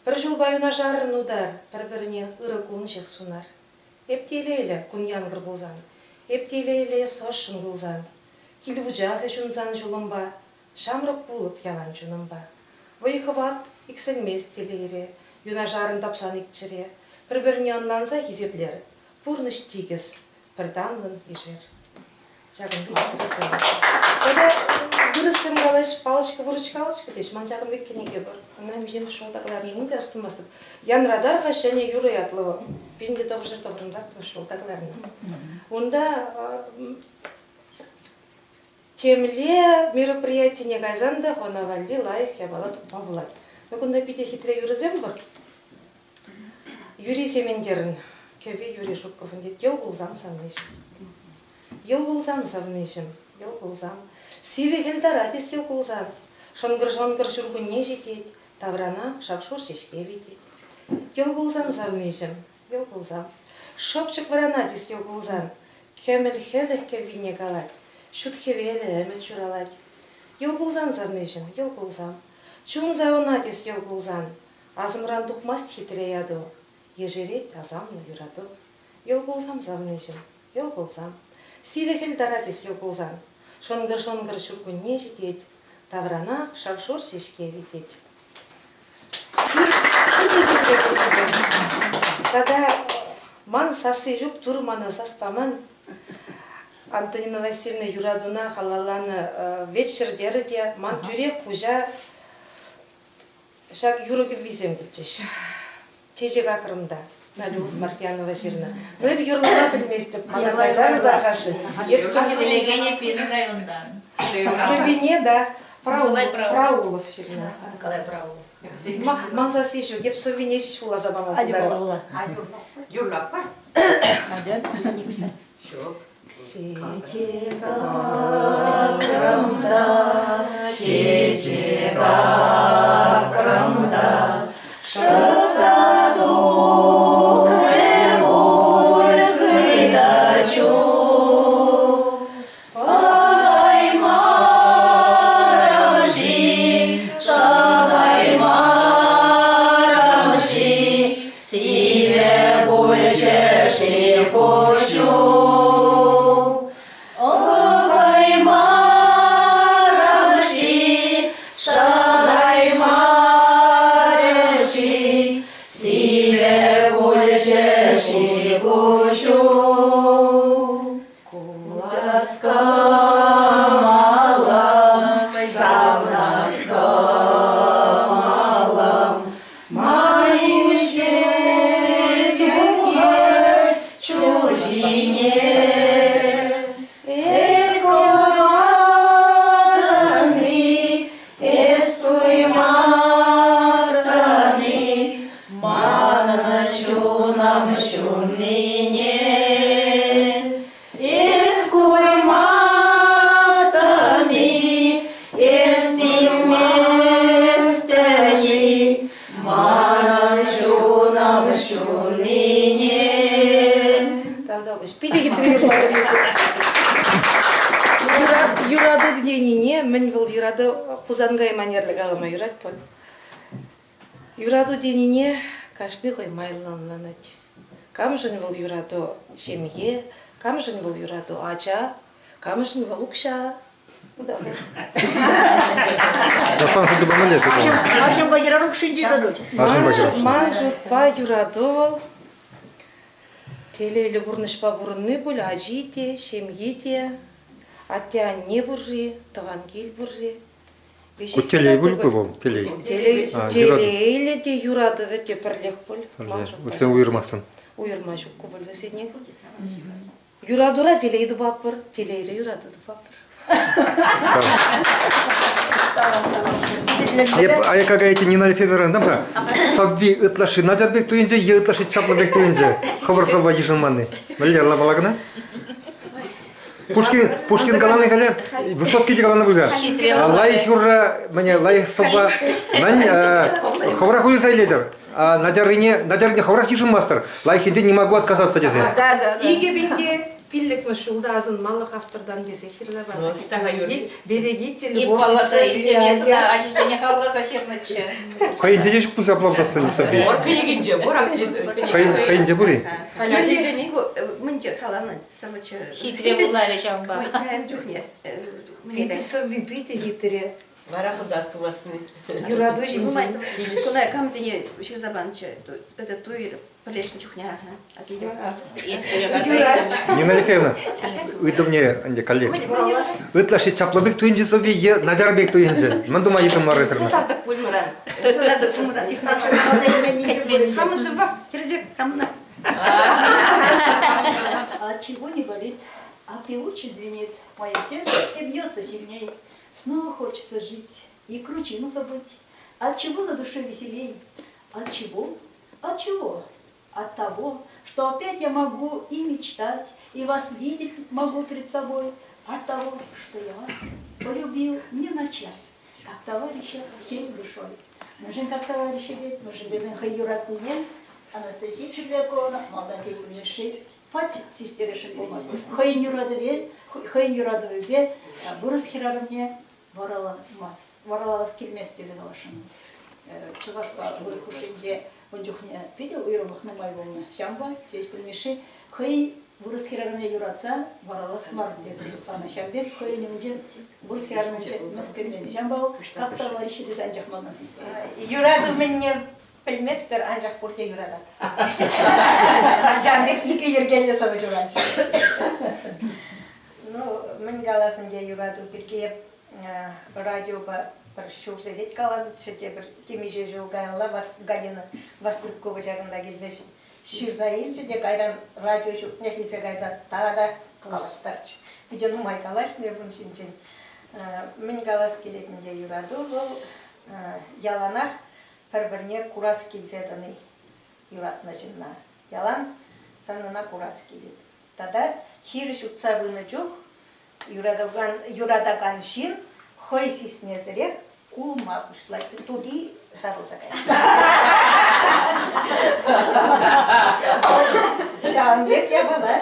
Пӗр ҫулпа юнашаррӑн утар, пӗр-пӗрне ырӑ кун ҫех сунар. Эп телейлӗ, кун янкӑр пулсан, эп телейлӗ эс ӑшшӑн кулсан. Кил вучахӗ ҫунсан ҫулӑмпа, ҫамрӑк пулӑп ялан чунӑмпа. Вӑй-хӑват иксӗлмест телейре, юнашарӑн тапсан ик чӗре. Пӗр-пӗрне ӑнланса хисеплер, пурнӑҫ тикӗс, пӗр танлӑн ишер. Ҫакӑн пек хитресем. Тата вырӑссем калаҫ, палочка-выручкалочка теҫ. Ман ҫакӑн пек кӗнеке пур. Ӑна миҫемӗш ҫулта кӑларнине те астумастӑп. Янратар-ха ҫӗнӗ юрӑ ятлӑ вӑл. 1994 ҫулта кӑларнӑ. Унта темле мероприятине кайсан та хӑна валли лайӑх япала тупма пулать. Ну, кунта питӗ хитре юрӑсем пур. Юрий Сементерӗн кӗвви Юрий Жуковӑн тет. Йӑл кулсам савниҫӗм. Йӑл кулсам савниҫӗм, йӑл кулсам. Сивӗ хӗл тарать эс йӑл кулсан. Шӑнкӑр-шӑнкӑр ҫуркунне ҫитет, таврана шап-шур ҫеҫке витет. Йӑл кулсам савниҫӗм, йӑл кулсам. Шӑпчӑк вӑранать эс йӑл кулсан. Кӗмӗл хӗлӗх кӗввине калать, ҫут хӗвелӗ ӗмӗт ҫуралать. Йӑл кулсан савниҫӗм, йӑл кулсам. Чун савӑнать эс йӑл кулсан. Асӑмран тухмасть хитре яту, ешерет асамлӑ юрату. Йӑл кулсам савниҫӗм, йӑл кулсам. Сивӗ хӗл тарать эс йӑл кулсан. Шӑнкӑр-шӑнкӑр ҫуркунне ҫитет, таврана шап-шур ҫеҫке витет. Тата ман сасси ҫук, Турӑ мана сас паман. Антонина Васильевна юратуна халалланӑ вечер терӗ те ман тӳрех пуҫа Ҫак юрӑ кӗввисем килчӗҫ. Чечек акрӑм та. Любовь Мартьянова ҫырнӑ. Ну, эп юрлама пӗлместӗп. Мана каҫарӑр та хаши. Эп Кӗвӗлекене пирӗн районтан. Кӗввине, да, Праулов ҫырнӑ. Николай Праулов. Ман сасси ҫук. Эп сӑввине ҫеҫ вуласа пама пултарап. Юрлап пар. Ҫук. Чечек акрӑм та, чечек акрӑм та, шӑтса тухрӗ пуль хытӑ чул. Пӑхаймарӑм-ши, сӑхаймарӑм-ши, Сивӗ пулчӗ-ши куҫу? Ӑхаймарӑм-ши, сӑхаймарӑм-ши, Сивӗ пулчӗ-ши куҫу? Кулас кӑмӑлӑм, савнас кӑмӑлӑм, Ман ӳстерӗм. Юрату тенине мӗн вӑл юрату Хусанкай манерлӗ калама юрать пуль. Юрату тенине кашни хӑй майлӑ ӑнланать. Камшӑн вӑл юрату ҫемье, камшӑн вӑл юрату ача, камшӑн вӑл укҫа. Сан шутупа мӗнле Арҫынпа хӗрарӑм хушшинчи юрату. Ман шутпа юрату вӑл телейлӗ пурнӑҫпа пурӑнни пуль, ачи те, ҫемйи те, атте-анне пурри, тӑван кил пурри. Ку телей пуль ку вӑл, телей. Телейлӗ те юратӑвӗ те пӗрлех пуль. Вӗсем уйӑрмастӑн. Уйӑрма ҫук ку пуль вӗсене. Юратура телей тупатпӑр, телейре юрату тупатпӑр. Эп аякка каять Нина Алексеевнӑран там-ха. Савви ытлашши начар пек туйӑнчӗ е ытлашши чаплӑ пек туйӑнчӗ? Хӑвӑр сӑвва йышӑнманни. Мӗнле ӑнланмалла кӑна? Пушкин, Пушкин каланӑ халӗ, Высоцкий те каланӑ пуль-ха. Лайӑх юрра, мӗне, лайӑх сӑвва, мӗн, хӑвӑрах уйӑрса илетӗр. Начаррине, начаррине хӑвӑрах йышӑнмастӑр. Лайӑххинчен не могу отказаться тесе. 2005-мӗш ҫулта асӑнмалӑх автортан тесе ҫырса панӑ. Берегите любовь. Ачусене халалласа ҫырнӑччӗ. Хӑйӗнче те ҫук пулса апла сӑвви. Пур кӗнекинче пур. Хӑйӗнче пур-и? Мӗнче каланӑ сӑвӑччӗ. Хитре вуларӗ ҫавӑнпа. Каян чухне. Питӗ сӑвви питӗ хитре. Вара хӑтас сумасни. Юрату ҫинчен. Куна камсене ҫырса панӑччӗ. Это туй пӗрлешнӗ чухне. Нина Алексеевна, ыйтӑвне ӗнтӗ коллег. Ытлашши чаплӑ пек туйӑнчӗ сӑвви е начар пек туйӑнчӗ? Мӗн тума йышӑнмарӗ тӑрна? Сасартӑк пулмӑран. Сасартӑк пулмӑран. Хамӑн сӑввах тӗрӗсех хамна. От чего не болит, а певуче звенит мое сердце и бьется сильней. Снова хочется жить и кручину забыть. От чего на душе веселей? От чего? От чего? От того, что опять я могу и мечтать, и вас видеть могу перед собой. От того, что я вас полюбил не на час, как товарища всей душой. Мӗншӗн как товарища тет, мӗншӗн тесен хӑй юратнине Анастасия Червяковна малтан ҫеҫ пӗлмесшӗн, пать систересшӗн пулмасть. Хӑйӗн юратӑвӗ, хӑйӗн юратӑвӗпе вырӑс хӗрарӑмне вараламас килмест тесе каласшӑн. Чӑвашпа вырӑс хушшинче ун чухне питӗ уйрӑмлӑх нумай пулнӑ. Ҫавӑнпа Ҫеҫпӗл Мишши хӑй вырӑс хӗрарӑмне юратса варалас мар тесе шутланӑ. Ҫавӑн пек хӑйӗн умӗнче вырӑс хӗрарӑмӗнче мӗскӗнленнӗ. Ҫавӑнпа вӑл как товарищи тесе анчах малтан систерет. Юрату мӗнне пӗлместпӗр, анчах пурте юратать. Ачам пек икӗ йӗркеллӗ сӑвӑ ҫуралчӗ. Ну, мӗн калас ӗнтӗ юрату пирки эп радиопа пӗр ҫур сехет каланӑччӗ те пӗр темиҫе ҫул каялла Галина Василькова ҫакӑнта килсе ҫырса илчӗ те кайран радио ҫуртнех илсе кайса тата калаҫтарчӗ. Питӗ нумай калаҫнӑ эп ун ҫинчен. Мӗн калас килет ӗнтӗ юрату вӑл яланах пӗр-пӗрне курас килсе тӑни юратнӑ ҫынна. Ялан сан ӑна курас килет. Тата хирӗҫ утса пынӑ чух юратакан, юратакан ҫын хӑй сисмесӗрех кулма пуҫлать, тути сарӑлса каять. Ҫавӑн пек япала.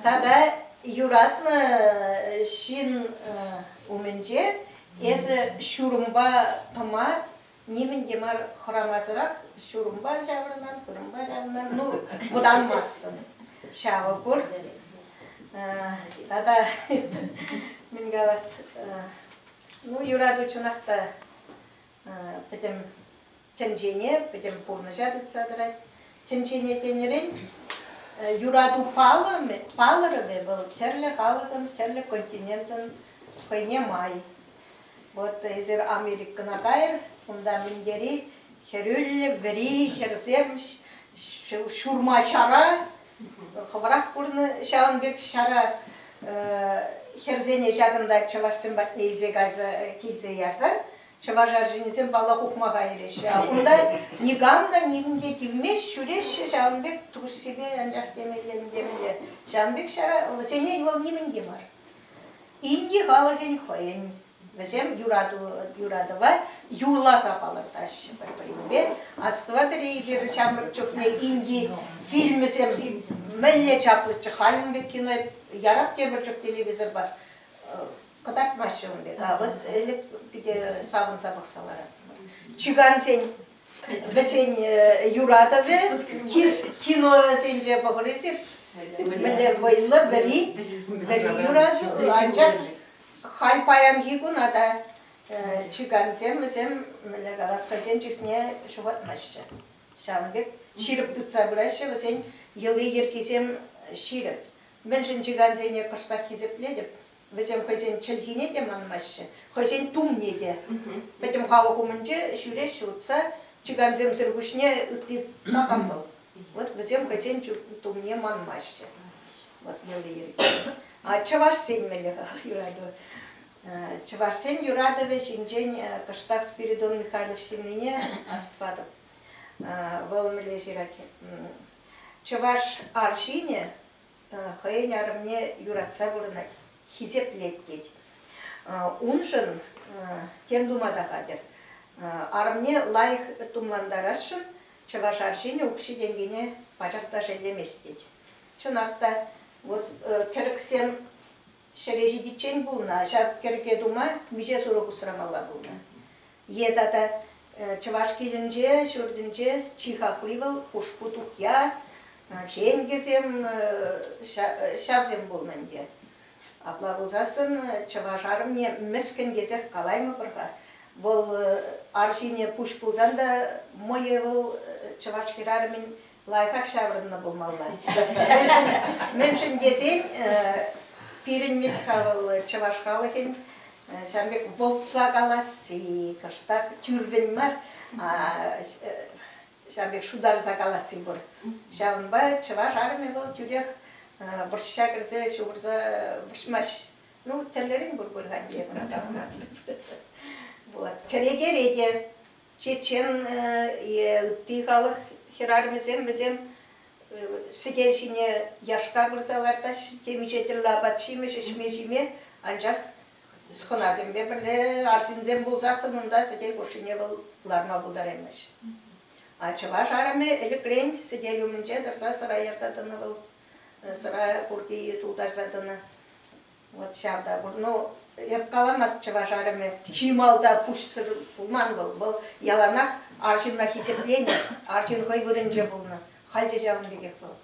Тата юратнӑ ҫын умӗнче эсӗ ҫурӑмпа тӑма нимӗн те мар хӑрамасӑрах ҫурӑмпа ҫаврӑнан, хырӑмпа ҫаврӑнан, ну, вӑтанмастӑн. Ҫавӑ пур. Тата мӗн калас, ну, юрату чӑнах та пӗтӗм тӗнчене, пӗтӗм пурнӑҫа тытса тӑрать. Тӗнчене тенӗрен юрату палӑрӑмӗ вӑл тӗрлӗ халӑхӑн, тӗрлӗ континентӑн хӑйне май. Вот эсир Америкӑна кайӑр, унта мӗн тери хӗрӳллӗ, вӗри хӗрсем, ҫурма ҫара, хӑвӑрах курнӑ ҫавӑн пек ҫара хӗрсене ҫакӑнта чӑвашсем патне илсе кайса килсе ярсан чӑваш арҫынӗсем паллах ухмаха илеҫҫӗ. Унта никам та нимӗн те тивмест, ҫӳреҫҫӗ ҫавӑн пек труссипе, анчах темелле, темелле. Ҫавӑн пек ҫара вӗсене вӑл нимӗн те мар. Инди халӑхӗн хӑйӗн. Вӗсем юрату, юратӑва юрласа палӑртаҫҫӗ пӗр-пӗринпе. Астӑватӑр-и эпир ҫамрӑк чухне Инди Фильмӗсем мӗнле чаплӑччӗ. Халь ун пек кино ярап тепӗр чух телевизорпа кӑтартмаҫҫӗ ун пек. А вот ӗлӗк питӗ савӑнса пӑхса лараттӑмӑр. Чикансен вӗсен юратӑвӗ киносенче пӑхӑр эсир. Мӗнле вӑйлӑ вӗри, вӗри юрату, анчах халь паянхи куна та чикансем вӗсем мӗнле калас хӑйсен чысне ҫухатмаҫҫӗ. Ҫавӑн пек ҫирӗп тытса пыраҫҫӗ вӗсен йӑли-йӗркисем ҫирӗп. Мӗншӗн чикансене кӑштах хисеплетӗп, вӗсем хӑйсен чӗлхине те манмаҫҫӗ, хӑйсен тумне те. Пӗтӗм халӑх умӗнче ҫӳреҫҫӗ утса, чикансемсӗр пуҫне ытти такам вӑл. Вот вӗсем хӑйсен тумне манмаҫҫӗ. Вот йӑли-йӗрки. А чӑвашсен мӗнле-ха юрату? Чӑвашсен юратӑвӗ ҫинчен кӑштах Спиридон Михайлов ҫырнине астӑватӑп. Вӑл мӗнле ҫырать? Чӑваш арҫынӗ хӑйӗн арӑмне юратса пурӑнать, хисеплет тет. Уншӑн тем тума та хатӗр. Арӑмне лайӑх тумлантарасшӑн чӑваш арҫынӗ укҫи-тенкине пачах та шеллемест тет. Чӑнах та, вот кӗрӗксем ҫӗре ҫитиччен пулнӑ, ҫав кӗрӗке тума миҫе сурӑх усрамалла пулнӑ. Е тата чӑваш килӗнче, ҫуртӗнче чи хакли вӑл хушпу тухья, тенкӗсем ҫавсем пулнӑ ӗнтӗ. Апла пулсассӑн чӑваш арӑмне мӗскӗн тесех калаймӑпӑр-ха. Вӑл арҫынӗ пуҫ пулсан та мӑйӗ вӑл чӑваш хӗрарӑмӗн лайӑхах ҫаврӑннӑ пулмалла. Мӗншӗн тесен пирӗн вӗт-ха вӑл чӑваш халӑхӗн ҫавӑн пек вӑлтса каласси, кӑштах тӳррӗн мар, ҫавӑн пек шутарса каласси пур. Ҫавӑнпа чӑваш арӑмӗ вӑл тӳрех вӑрҫа кӗрсе ҫухӑрса вӑрҫмасть. Ну, тӗрлӗрен пур пуль-ха ӗнтӗ, ӑна каламастӑп. Вот. Кӗрекере те чечен е ытти халӑх хӗрарӑмӗсем вӗсем сӗтел ҫине яшка пырса лартаҫҫӗ, темиҫе тӗрлӗ апат-ҫимӗҫ ӗҫме-ҫиме, анчах хӑнасемпе пӗрле арҫынсем пулсассӑн унта сӗтел хушшине вӑл ларма пултараймасть. А чӑваш арӑмӗ ӗлӗкрен сӗтел умӗнче тӑрса сӑра ярса тӑнӑ вӑл, сӑра курки тултарса тӑнӑ. Вот ҫав та пур. Ну, эп каламасть чӑваш арӑмӗ чи малта пуҫсӑр пулман вӑл. Вӑл яланах арҫынна хисепленӗ, арҫын хӑй вырӑнче пулнӑ. Халь те ҫавӑн пекех вӑл.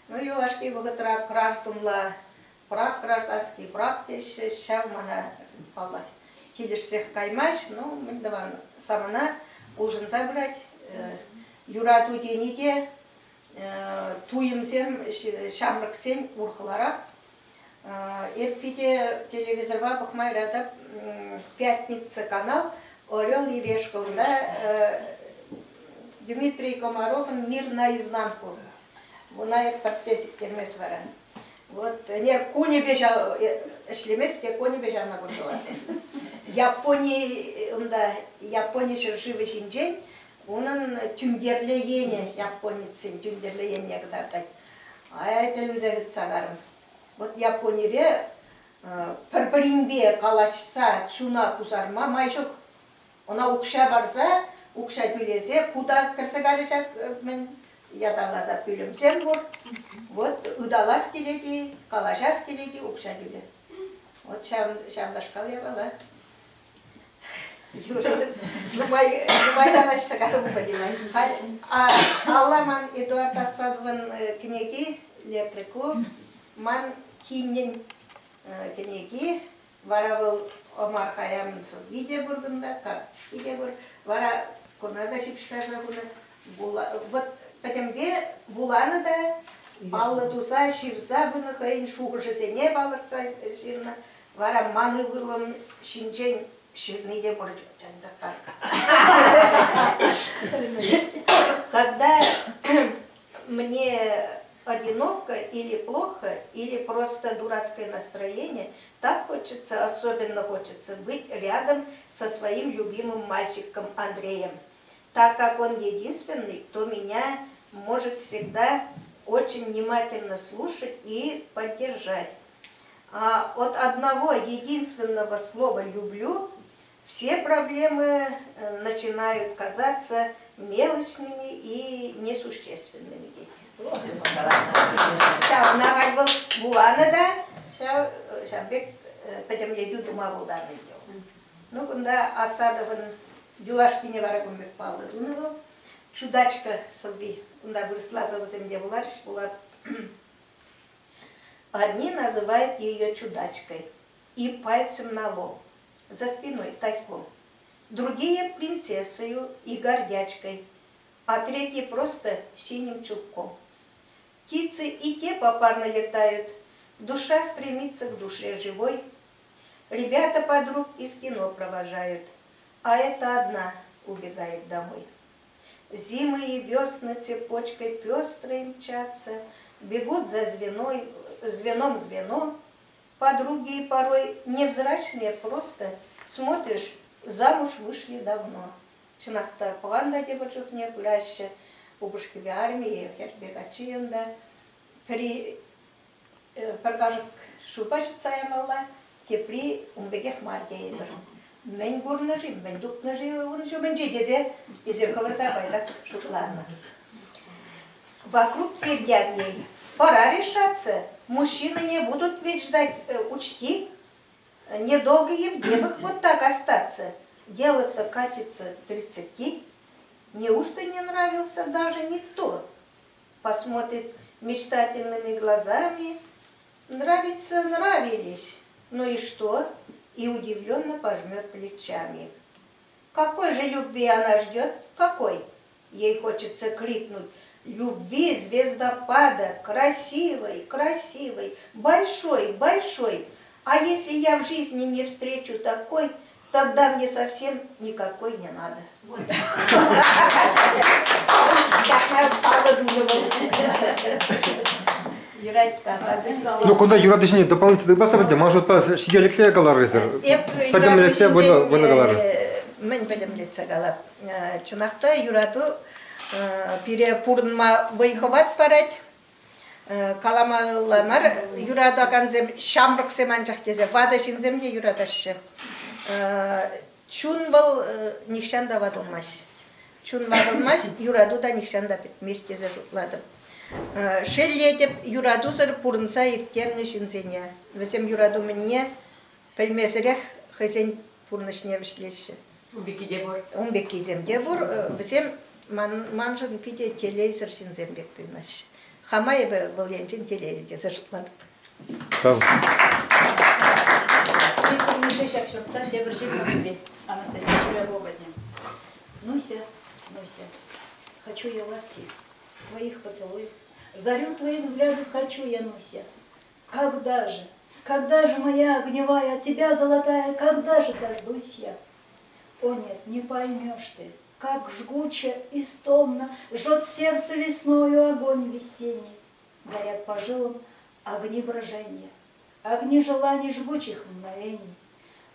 Ну, юлашки вӑхӑтра гражданла брак, гражданский брак теҫҫӗ. Ҫав мана, паллах, килӗшсех каймасть. Ну, мӗн тӑван, самана улшӑнса пырать. Юрату тени те туйӑмсем ҫамрӑксен урӑхларах. Эп питӗ телевизорпа пӑхма юратап «Пятница» канал «Орел и решка» унта Дмитрий Комаровӑн «Мир наизнанку». Уна эп пӗртте сиктермест вара. Вот ӗнер кунӗпе ҫав ӗҫлемест те кунӗпе ҫавна курса Япони унта Япони ҫӗршывӗ ҫинчен унӑн тӳнтерле енӗ японецсен тӳнтерле енне кӑтартать. Ай, тӗлӗнсе хытса карӑм. Вот Японире пӗр-пӗринпе калаҫса чуна пусарма май ҫук. Ӑна укҫа парса, укҫа тӳлесе кута кӗрсе кайрӗ ҫак мӗн ятарласа пӳлӗмсем пур. Вот ыталас килет-и, калаҫас килет-и, укҫа тӳле. Вот ҫавнашкал япала. Нумай, нумай калаҫса карӑм Алла ман Эдуард Асадовӑн кӗнеки лекрӗ ку. Ман кинӗн кӗнеки. Вара вӑл Омар Хаямӑн сӑвви те пур кунта, карточки те пур. Вара куна та ҫыпӑҫтарса хунӑ. Вот пӗтӗмпе вуланӑ та паллӑ туса ҫырса пынӑ хӑйӗн шухӑшӗсене палӑртса ҫырнӑ. Вара ман ывӑлӑм ҫинчен ҫырни те пур Когда мне одиноко или плохо, или просто дурацкое настроение, так хочется, особенно хочется быть рядом со своим любимым мальчиком Андреем, так как он единственный, кто меня может всегда очень внимательно слушать и поддержать. А от одного единственного слова «люблю» все проблемы начинают казаться мелочными и несущественными тет. Ҫавна халь вӑл вуланӑ та ҫав, ҫав пек пӗтӗмлетӳ тума пултарнӑ ӗнтӗ. Ну, кунта Асадовӑн юлашкине вара кун пек паллӑ тунӑ вӑл. Чудачка сӑвви. Кунта вырӑсла сӑвӑсем те вуларӗҫ, вулап. Одни называют ее чудачкой и пальцем на лоб, за спиной тайком. Другие принцессою и гордячкой, а третьи просто синим чулком. Птицы и те попарно летают, душа стремится к душе живой. Ребята подруг из кино провожают, а это одна убегает домой. Зимы и весны цепочкой пестрой мчатся, Бегут за звеной, звеном звено, Подруги порой невзрачные просто, Смотришь, замуж вышли давно. Чӑнах та, пӑхан та тепӗр чухне пыраҫҫӗ упӑшкипе арӑмӗ е хӗрпе каччи унта. Пӗри пӗр кашӑк шывпа ҫӑтса ямалла, тепри ун пекех мар тейӗпӗр. Мӗн курнӑ-ши, мӗн тупнӑ-ши ун ҫумӗнче тесе эсир хӑвӑр та пайтах шутланӑ. Вокруг твердят ей, пора решаться, мужчины не будут ведь ждать, учти, недолго и в девах вот так остаться. Дело-то катится к тридцати. Неужто не нравился даже никто? Посмотрит мечтательными глазами. Нравится, нравились. Ну и что? И удивленно пожмет плечами. Какой же любви она ждет? Какой? Ей хочется крикнуть «Любви звездопада! Красивой, красивой, большой, большой! А если я в жизни не встречу такой, тогда мне совсем никакой не надо». Ну, кунта юрату ҫине дополнительно тытмастӑр ӗнтӗ, может, ҫителӗкле каларӑр. Пӗтӗмлетсе вӑйлӑ каларӑр. Мӗн пӗтӗмлетсе калап? Чӑнах та юрату пире пурӑнма вӑй-хӑват парать. Каламалла мар, юратакансем ҫамрӑксем анчах тесе ватӑ ҫынсем те юратаҫҫӗ. Чун вӑл нихҫан та ватӑлмасть. Чун ватӑлмасть, юрату та нихҫан та пӗтмест тесе шутлатӑп. Шеллетӗп юратусӑр пурӑнса ирттернӗ ҫынсене. Вӗсем юрату мӗнне пӗлмесӗрех хӑйсен пурнӑҫне вӗҫлеҫҫӗ. Ун пекки те пур. Ун пеккисем те пур. Вӗсем маншӑн питӗ телейсӗр ҫынсем пек туйӑнаҫҫӗ. Хама эпӗ вӑл енчен телейлӗ тесе шутлатӑп. Тав. Ҫак ҫуртра тепӗр ҫын патне, Анастасия Червякова патне. Нуся, Нуся, хочу я ласки, твоих поцелуев, зарю твоих взглядов хочу я, Нуся. Когда же, когда же моя огневая, тебя золотая, когда же дождусь я? О нет, не поймешь ты, как жгуче и стомно жжет сердце весною огонь весенний. Горят по жилам огни брожения, огни желаний жгучих мгновений.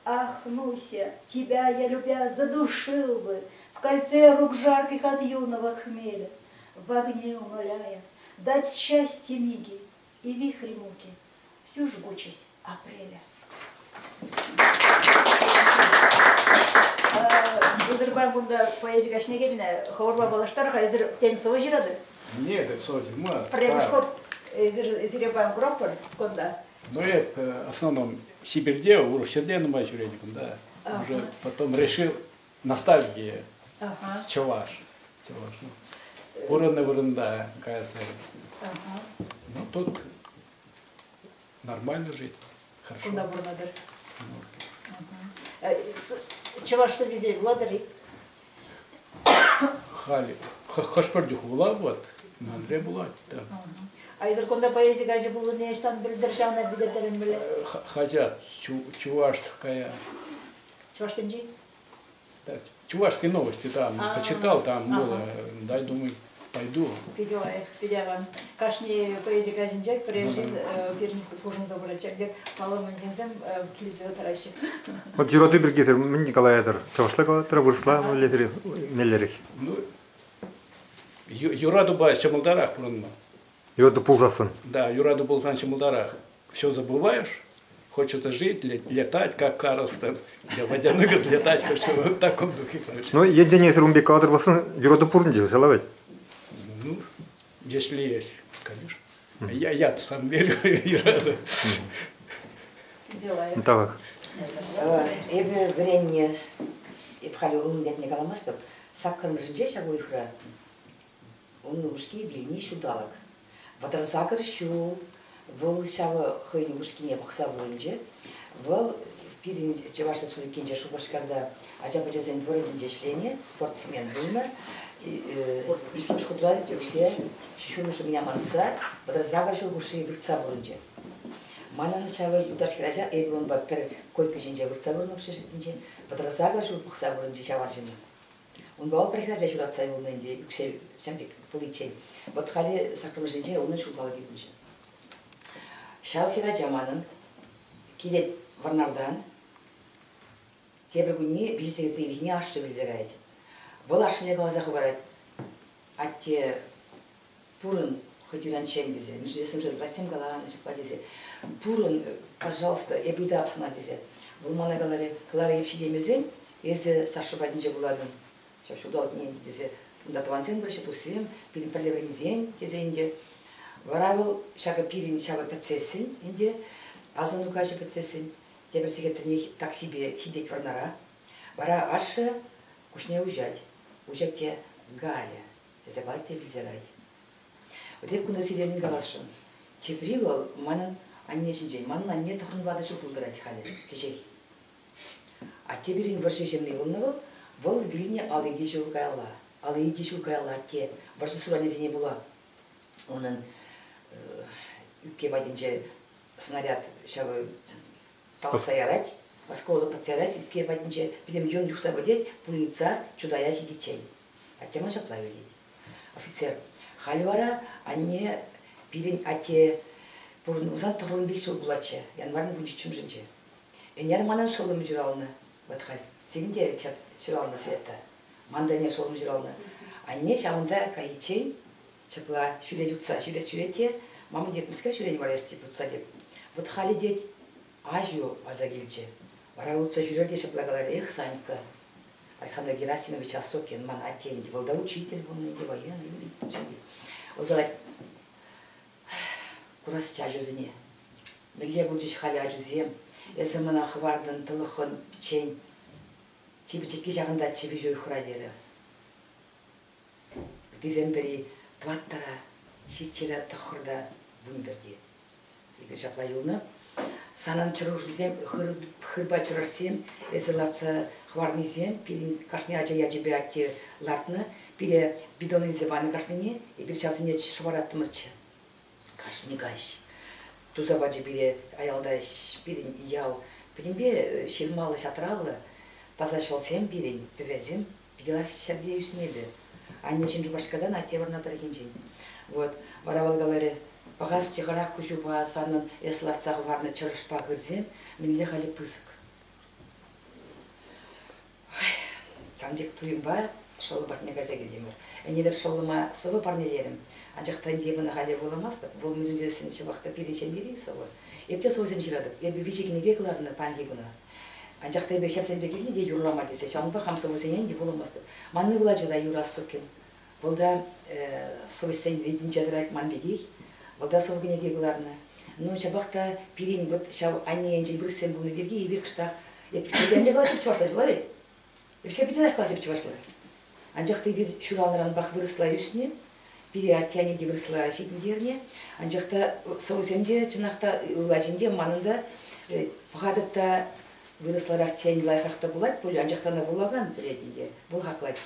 Ах, Нуся, тебя я, любя, задушил бы В кольце рук жарких от юного хмеля, В огне умоляя дать счастье миги И вихри муки, всю жгучесть апреля. Эсир кунта поэзи каҫне килнӗ. Хӑвӑрпа паллаштар-ха, эсир тен сӑвӑ ҫыратӑр? Нет, это сӑвӑ ҫырма. Пӗрремӗш хут эсир сире паян куратпӑр кунта. Ну, эп в основном Сибирьте, урӑх ҫӗрте нумай ҫӳренӗ кунта. Уже потом решил ностальгия. Ага. Чӑваш. Чӑваш. Ну, пурӑннӑ вырӑнта каяса. Ага. Ну, тут нормально жить. Хорошо. Кунта пурӑнатӑр. Чӑваш сӑввисем вулатӑр-и? Халь хӑш-пӗр чух вулав вот, Мандре булать, да. А эсир кунта поэзи каҫӗ пулнине ӑҫтан пӗлтӗр ҫавна пӗлтертерӗм пӗле? Хаҫат Чувашская. Чӑваш тӗнчи? Чувашские новости там почитал, там было, дай, думаю, пойду. Питӗ лайӑх, питӗ аван. Кашни поэзи каҫӗнче пӗрер ҫын пирӗн хушӑнса пырать. Ҫак пек паллӑ ҫынсем килсе тӑраҫҫӗ. Вот юрату пирки сир мӗн калаятӑр? Чӑвашла калатӑр, вырӑсла меллерех? Ну, юратупа ҫӑмӑлтарах пурӑнма. Юрату пулсассӑн? Да, юрату пулсан ҫӑмӑлтарах. Все забываешь. Хочет жить, летать, как Карлсон. Я водяной, говорит, летать хочу. Вот в таком духе, короче. Ну, енчен эсир ун пек калатӑр пулсан, юрату пур ӗнтӗ, ҫала Ну, если есть, конечно. Я, я сам верю юрату. Тавах. Эпӗ вӗреннӗ, эп халӗ унӑн ятне каламастӑп, саккӑрмӗшӗнче ҫак уйӑхра унӑн упӑшки вилни ҫулталӑк. 38 ҫул вӑл ҫав хӑйӗн упӑшкине пӑхса пурӑнчӗ. Вӑл пирӗн Чӑваш Республикинче Шупашкарта ача-пӑчасен дворецӗнче ӗҫленӗ, спортсмен пулнӑ. Иккӗмӗш хутра ӳксе ҫум ҫумне амантса 38 ҫул хушши выртса пурӑнчӗ. Манӑн ҫав юлташ хӗрача, эпӗ унпа пӗр койка ҫинче выртса пурӑннӑ общежитинче, 38 ҫул пӑхса пурӑнчӗ ҫав арҫын. Унпа вӑл пӗр хӗрача ҫуратса юлнӑ ӗнтӗ, ӳксе ҫав пек пуличчен. Вӑт халӗ саккӑрмӗшӗнче унӑн ҫулталӑкӗ пулчӗ. Ҫав хӗрача манӑн килет Вӑрнартан. Тепӗр кунне виҫӗ сехетре ирхине ашшӗ вилсе каять. Вӑл ашшӗне каласа хӑварать. Атте пурӑн хӑть ыранччен тесе, мӗншӗн тесен врачсем каланӑ ҫапла тесе. Пурӑн, пожалуйста, эп ыйтап сана тесе. Вӑл мана каларӗ, Клара, эп ҫитеймесен, эсӗ Саша патӗнче пулатӑн. Ҫав ҫулталӑкне ӗнтӗ тесе. Унта тӑвансем пыраҫҫӗ, туссем, пирӗн пӗрле вӗреннисен тесе ӗнтӗ. Вара вӑл ҫакӑ пирӗн ҫавӑ пӗтсессӗн ӗнтӗ, асӑну каҫӗ пӗтсессӗн, тепӗр сехетренех таксипе ҫитет Вӑрнара. Вара ашшӗ куҫне уҫать. Уҫать те Галя тесе калать те вилсе каять. Вот эп кунта сире мӗн каласшӑн. Тепри вӑл манӑн анне ҫинчен. Манӑн анне тӑхӑнватӑ ҫул тултарать халӗ, кӗҫех. Атте пирӗн вӑрҫӑ ҫынни пулнӑ вӑл. Вӑл вилнӗ 52 ҫул каялла. 52 ҫул каялла атте вӑрҫӑ суранӗсене пула унӑн ӳпке патӗнче снаряд ҫав палӑртса ярать, осколок патса ярать ӳпке патӗнче, пӗтӗм юн юхса пӗтет, пульница Чутая ҫитиччен. Атте ман ҫапла вилет. Офицер. Халь вара анне пирӗн атте пурӑнсан тӑхӑрвунпилӗк ҫул пулатчӗ, январӗн вунҫиччӗмӗшӗнче. Ӗнер манӑн шӑллӑм ҫуралнӑ. Вот халь сирӗн те ҫуралнӑ Света. Ман та ӗнер шӑллӑм ҫуралнӑ. Анне ҫавӑнта кайиччен ҫапла ҫӳрет утса, ҫӳрет, ҫӳрет те, мама тет, мӗскер ҫӳрен вара эс теп, утса теп. Вот халӗ тет, аҫу аса килчӗ. Вара утса ҫӳрер те ҫапла каларӗ, эх, Санька, Александр Герасимович Осокин, ман атте ӗнтӗ, вӑл та учитель пулнӑ ӗнтӗ, военный, Вӑл калать, курасчӗ аҫусене. Мӗнле пулчӗҫ халӗ ачусем, эсӗ мана хӑвартӑн тӑлӑххӑн пӗччен. Чи пӗчӗкки ҫакӑнтаччӗ виҫ уйӑхра терӗ. Ыттисем пӗри тӑваттӑра, ҫиччӗре, тӑххӑрта, вунпӗрте. Эпир ҫапла юлнӑ. Санӑн чӑрӑшусем, хырпа чӑрӑшсем эсӗ лартса хӑварнисем, пирӗн кашни ача ячӗпе атте лартнӑ, пире бидон илсе панӑ кашнине, эпир ҫавсене шӑвараттӑмӑрччӗ. Кашни каҫ туса пачӗ пире аялта пирӗн ял пӗтӗмпе ҫырмаллӑ-ҫатраллӑ таса ҫӑлсем пирӗн, пӗвесем питӗ лайӑх ҫӗрте ӳснӗ эпӗ. Анне ҫын Шупашкартан, атте Вӑрнар тӑрӑхӗнчен. Вот. Вара вӑл каларӗ, пӑхасчӗ хӑрах куҫупа санӑн эс лартса хӑварнӑ чӑрӑшпа хырсем мӗнле халӗ пысӑк. Ҫавӑн пек туйӑмпа шӑллӑм патне кайса килтӗмӗр. Ӗнер шӑллӑма сӑвӑ парнелерӗм. Анчах та ӗнтӗ эпӗ ӑна халӗ вуламастӑп. Вӑл мӗншӗн тесен ҫапах та пирӗн ҫемьери сӑвӑ. Эп те сӑвӑсем ҫыратӑп. Эпӗ виҫӗ кӗнеке кӑларнӑ паянхи куна. Анчах та эпӗ хӗрсемпе килнӗ те юрлама тесе, ҫавӑнпа хам сӑвӑсене ӗнтӗ вуламастӑп. Ман ывӑл ача та Юра Сукин. Вӑл та сӑвӑҫсен ретӗнче тӑрать ман пекех. Вӑл та сӑвӑ кӗнеки кӑларнӑ. Ну, ҫапах та пирӗн вот ҫав анне енчен вырӑссем пулнӑ пирки эпир кӑштах Эп калаҫып чӑвашла ҫула ведь. Эп питӗ лайӑх калаҫып чӑвашла. Анчах та эпир ҫуралнӑранпах вырӑсла ӳснӗ. Пире атте-анне те вырӑсла ҫитӗнтернӗ. Анчах та сӑвӑсем те чӑнах та ывӑл те манӑн та пӑхатӑп та вырӑсларах тен лайӑхрах та пулать пуль, анчах та ӑна вулакан пӗлет ӗнтӗ, вӑл хаклать.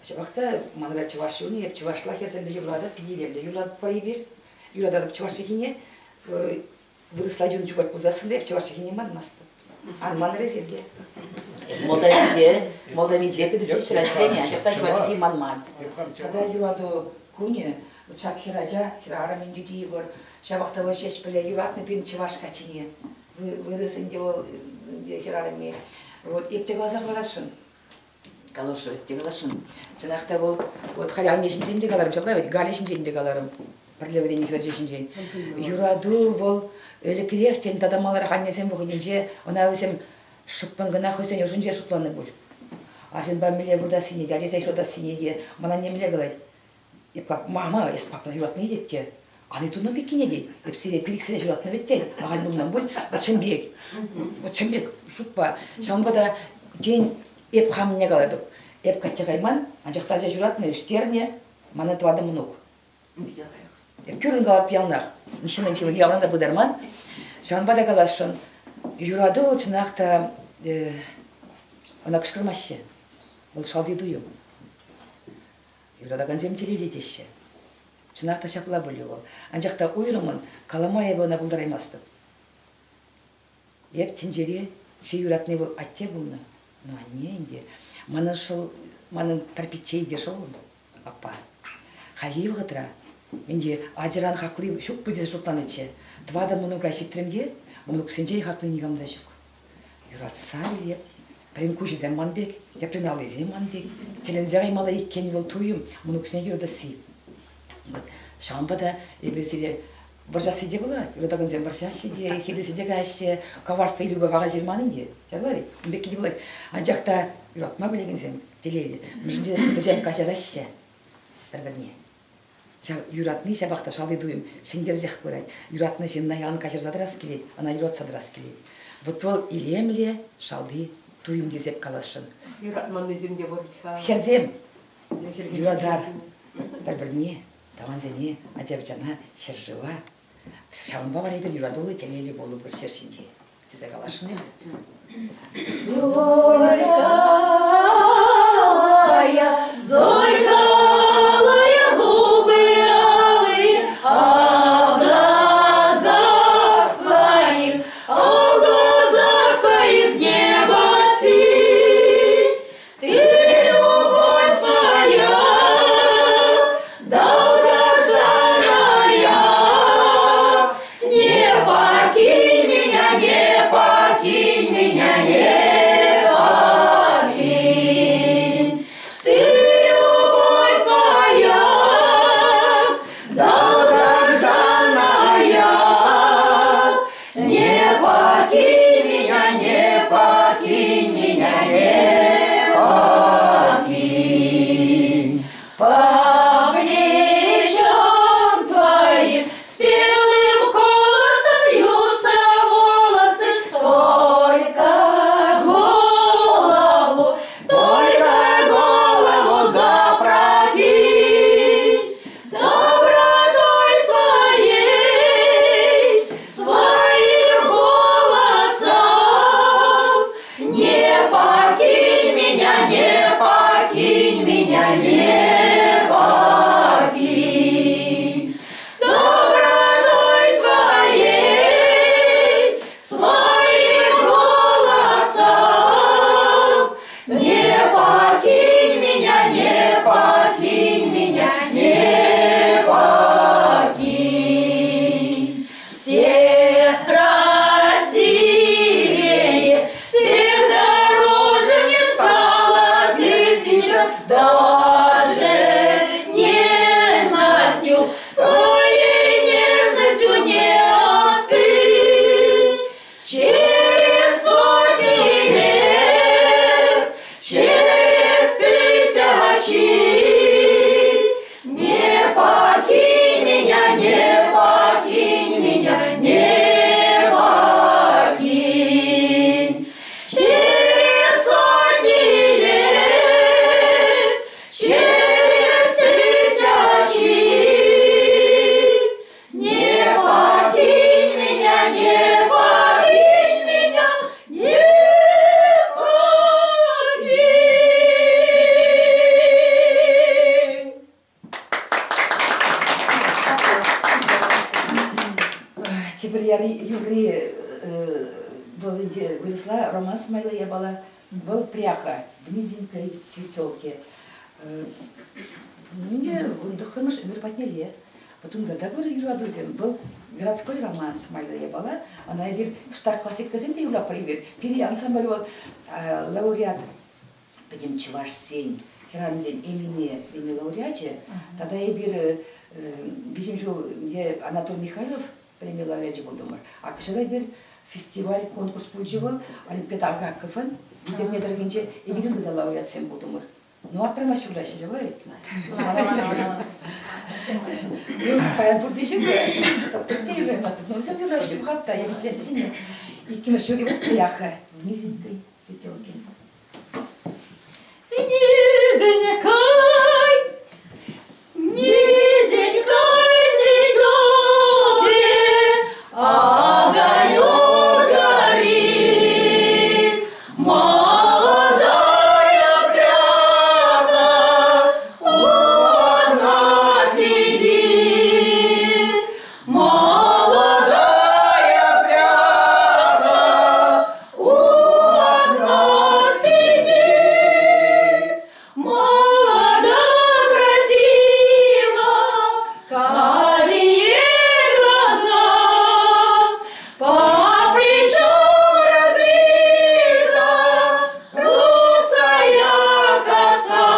Ҫапах та манра чӑваш юнӗ, эп чӑвашла хӗрсемпе юрлатӑп, питӗ илемлӗ юрлатпӑр эпир. Юрататӑп чӑваш чӗлхине. Вырӑсла юн чупать пулсассӑн та эп чӑваш чӗлхине манмастӑп. Ан манӑр эсир те. Молдавинче, Молдавинче пӗтӗм чӗрӗ анчах та чӑваш чӗлхи манман. Тата юрату кунӗ ҫак хӗрача, хӗрарӑм ӗнтӗ тейӗпӗр, ҫапах та вӑл Ҫеҫпӗле юратнӑ пирӗн чӑваш каччине. Вырӑс ӗнтӗ вӑл хӗрарӑмми. Вот эп те каласа хӑварасшӑн. Калашу, те каласшӑн. Чӑнах та вӑл, вот халь анне ҫинчен те каларӑм, ҫапла ведь Галя ҫинчен те каларӑм. Пӗрле вӗреннӗ хӗрача ҫинчен. Юрату вӑл ӗлӗкрех, тен, тата маларах аннесем вӑхӑтӗнче ӑна вӗсем шӑппӑн кӑна хӑйсен ӑшӗнче шутланӑ пуль. Арҫынпа мӗнле выртассине те, ачасен ҫуратассине те мана нимле калать. Эп как, мама, эс папӑна юратни тет те. Ани тунӑ пеккине тет. Эп сире пилӗксене ҫуратнӑ вӗт тет. Ахаль пулман пуль. Вот чӑн пек. Вот чӑн пек шутпа. Ҫавӑнпа та тен, эп хамне калатӑп. Эп качча кайман, анчах та ача ҫуратнӑ, ӳстернӗ. Мана тӑватӑ мӑнук. Эп тӳррӗн калап яланах. Ҫыннӑн ҫывӑх ялан та пытарман. Ҫавӑнпа та каласшӑн, юрату вӑл чӑнах та ӑна кӑшкӑрмаҫҫӗ. Вӑл шалти туйӑм. Юратакансем телейлӗ теҫҫӗ. Чӑнах та ҫапла пулӗ вӑл. Анчах та уйрӑмӑн калама эпӗ ӑна пултараймастӑп. Эп тӗнчере чи юратни вӑл атте пулнӑ. Ну, анне ӗнтӗ. Манӑн шӑл, манӑн пӗр пичче те шӑллӑм, аппа. Хальхи вӑхӑтра ӗнтӗ ачаран хакли ҫук пуль тесе шутланӑччӗ. Тӑватӑ мӑнука ҫитрӗм те, мӑнуксенчен хакли никам та ҫук. Юратса илеп. Пӗрин куҫӗсем ман пек, теприн аллисем ман пек. Тӗлӗнсе каймалла иккен вӑл туйӑм, мӑнуксене юратасси. Вот. Ҫавӑнпа та эпир сире вӑрҫасси те пулать. Юратакансем вӑрҫаҫҫӗ те, хирӗҫсе те каяҫҫӗ. Коварство илӳпе вага ҫырман ӗнтӗ. Ҫапла ведь? Ун пекки те пулать. Анчах та юратма пӗлекенсем телейлӗ. Мӗншӗн тесен вӗсем каҫараҫҫӗ пӗр-пӗрне. Ҫав юратни ҫапах та шалти туйӑм ҫӗнтерсех пырать. Юратнӑ ҫынна ялан каҫарса тӑрас килет, ӑна юратса тӑрас килет. Вот вӑл илемлӗ шалти туйӑм тесе каласшӑн. Юратманнисем те пур вӗт-ха. Хӗрсем юратар пӗр-пӗрне, тӑвансене, ача-пӑчана, ҫӗршыва. Ҫавӑнпа вара эпир юратуллӑ телейлӗ пулӑпӑр ҫӗр ҫинче тесе каласшӑн эпир. Зорькая, зорькалая губы алые, а в глазах твоих, а в глазах твоих небо синь. Ты любовь моя, долгожданная, не покинь меня, не покинь меня, не покинь. Ты любовь моя, долгожданная, не покинь меня, не покинь меня, не покинь. По плечам твоим спелым колосом вьются волосы, только голову, только голову запрокинь. Добротой своей, своим голосом не покинь меня, не покинь меня, не покинь. Добротой своей, своим голосом не покинь меня, не покинь меня, не покинь. Всех красивее, всех дороже мне стала ты сейчас, даже нежностью, своей нежностью не остынь. Через сотни лет, через тысячи, не покинь меня, не покинь меня, не покинь. Через сотни лет, через тысячи, не покинь меня, не покинь меня, не покинь. Тепӗр юрри вӑл ӗнтӗ вырӑсла романс майлӑ япала. Вӑл пряха в низенькой светелке. Ну, ӗнтӗ вунтӑххӑрмӗш ӗмӗр патнелле. Вот унта та пур юратусем. Вӑл городской романс майлӑ япала. Ӑна эпир кӑштах классикӑсем те юрлатпӑр эпир. Пире ансамбль вӑл лауреат пӗтӗм чӑвашсен, хӗрарӑмсен Эмине премии лауреачӗ. Тата эпир. Виҫӗм ҫул ӗнтӗ Анатолий Михайлов преми лауреачӗ пултӑмӑр. А кӑҫал эпир фестиваль конкурс пулчӗ вӑл Олимпиада Агаковӑн Етӗрне тӑрӑхӗнче эпир унта та лауреатсем пултӑмӑр. Ну, аптрамасть ҫураҫҫӗ ҫавӑ. Паян пурте ҫук. Пурте юраймастӑп. Но вӗсем юраҫҫӗ пӑхап та, я вӗсене. Иккӗмӗш ҫурхи вот яха. Низенькой светелки. Низенькой, низенькой светелки огонек горит. Молодая пряха у окна сидит. Молодая пряха у окна сидит. Молода, красива, карие глаза, по плечам разлита русая коса.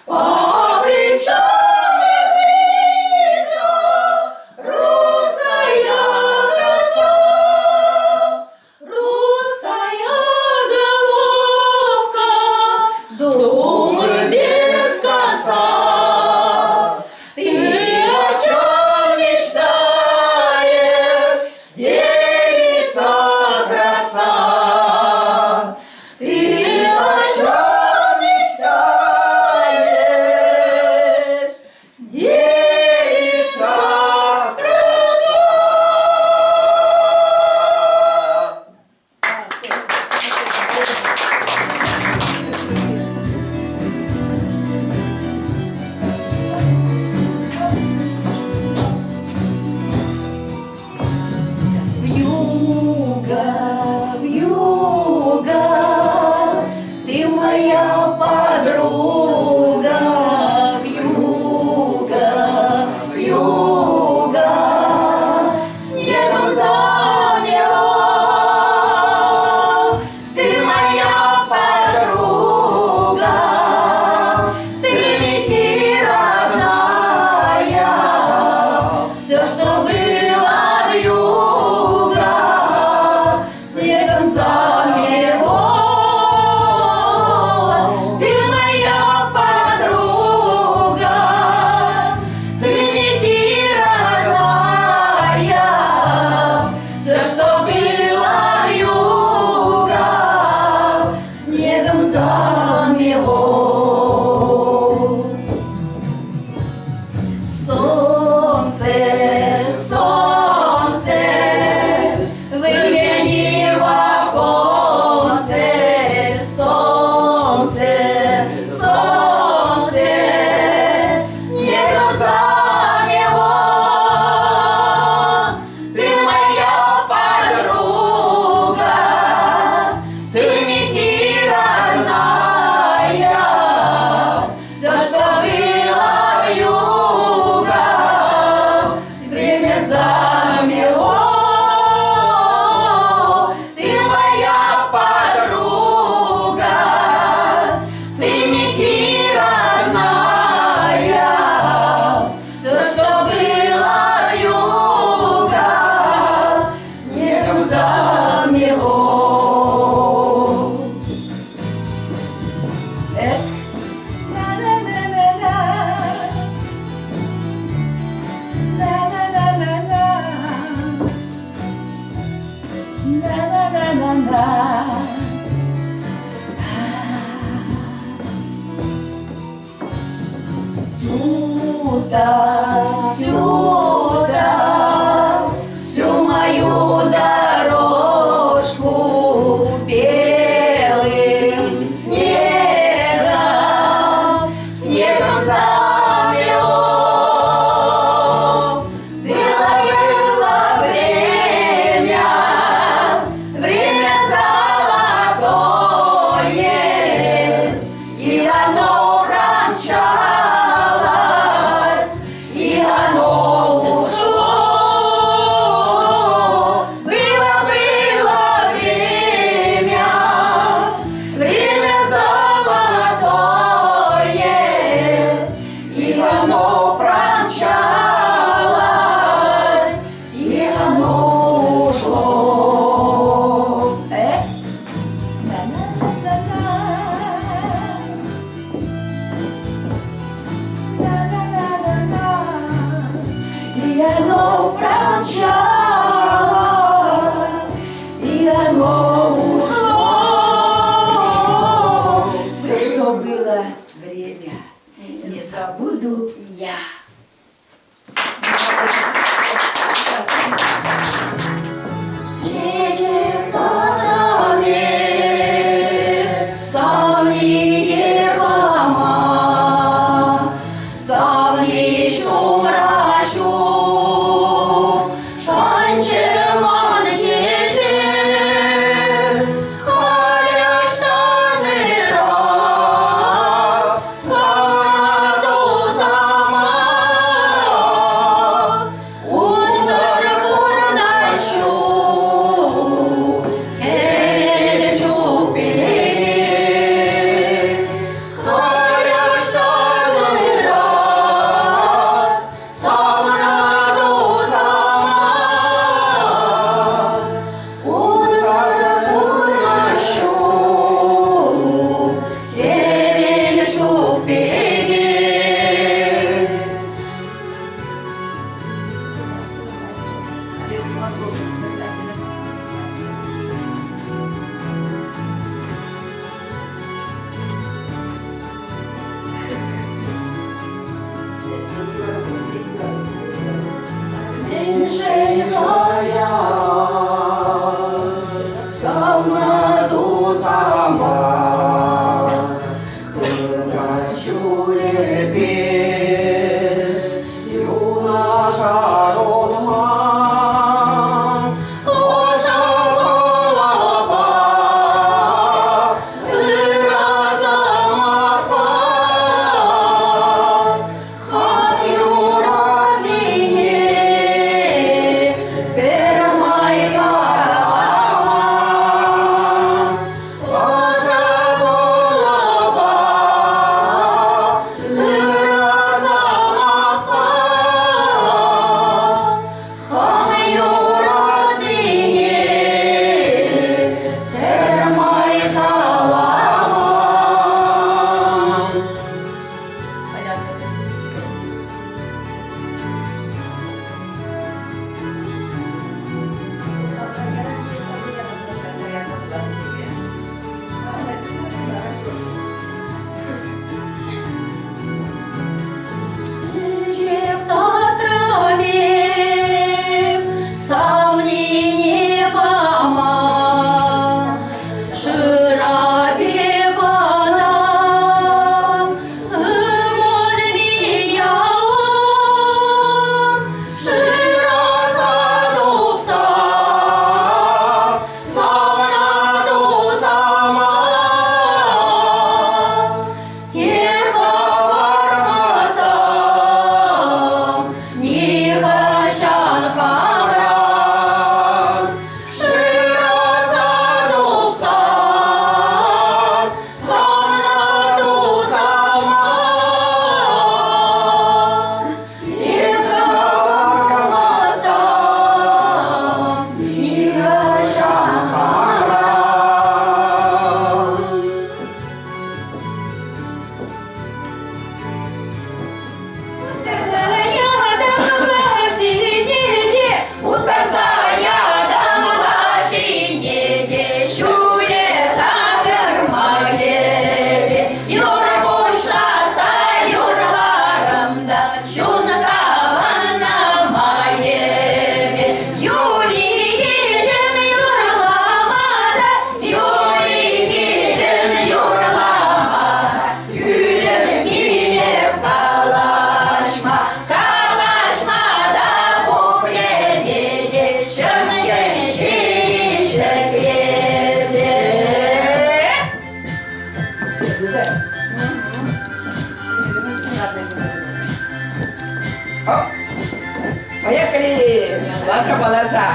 По плечам разлита русая коса. Русая головка, думы без конца. Ты о чем мечтаешь, девица краса? Ты о чем мечтаешь, девица краса? Вьюга, вьюга, ты моя подруга, вьюга, вьюга, снегом замела. Ты моя подруга, ты мети родная, все, что было вьюга, снегом замело. Ты моя подруга, ты мети родная, все, что было вьюга, снегом замело. Солнце, солнце, выгляни в оконце, солнце, солнце, снегом замело. Ты моя подруга, ты мети родная, все, что было вьюга, время замело. Ты моя подруга, ты мети родная, все, что было вьюга, снегом замело. Эх, ла-ла-ла-ла-ла. Ла-ла-ла-ла-ла. Ла-ла-ла-ла-ла. Сюда, сюда, всю мою дорожку белым снегом, снегом замело. Было, было время, время золотое, и оно промчалось, и оно таса.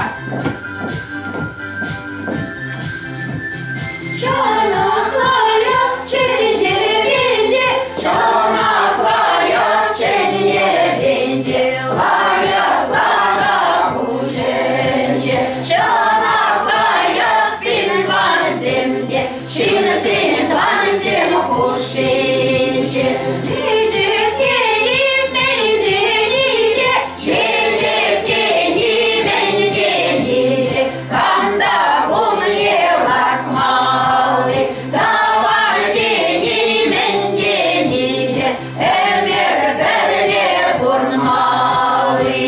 Чӑнах лайӑх чӗннипе, чӑнах лайӑх чӗннипе, лайӑх лаша пуҫӗнче, чӑнах лайӑх пирӗн тӑвансем те, ҫынсен тӑвансем хушшинче. Чечек тени мӗн тени те, чечек тени мӗн тени те, Кантак умне лартмалли тавар тени мӗн тени те ӗмӗр пӗрле пурӑнмалли.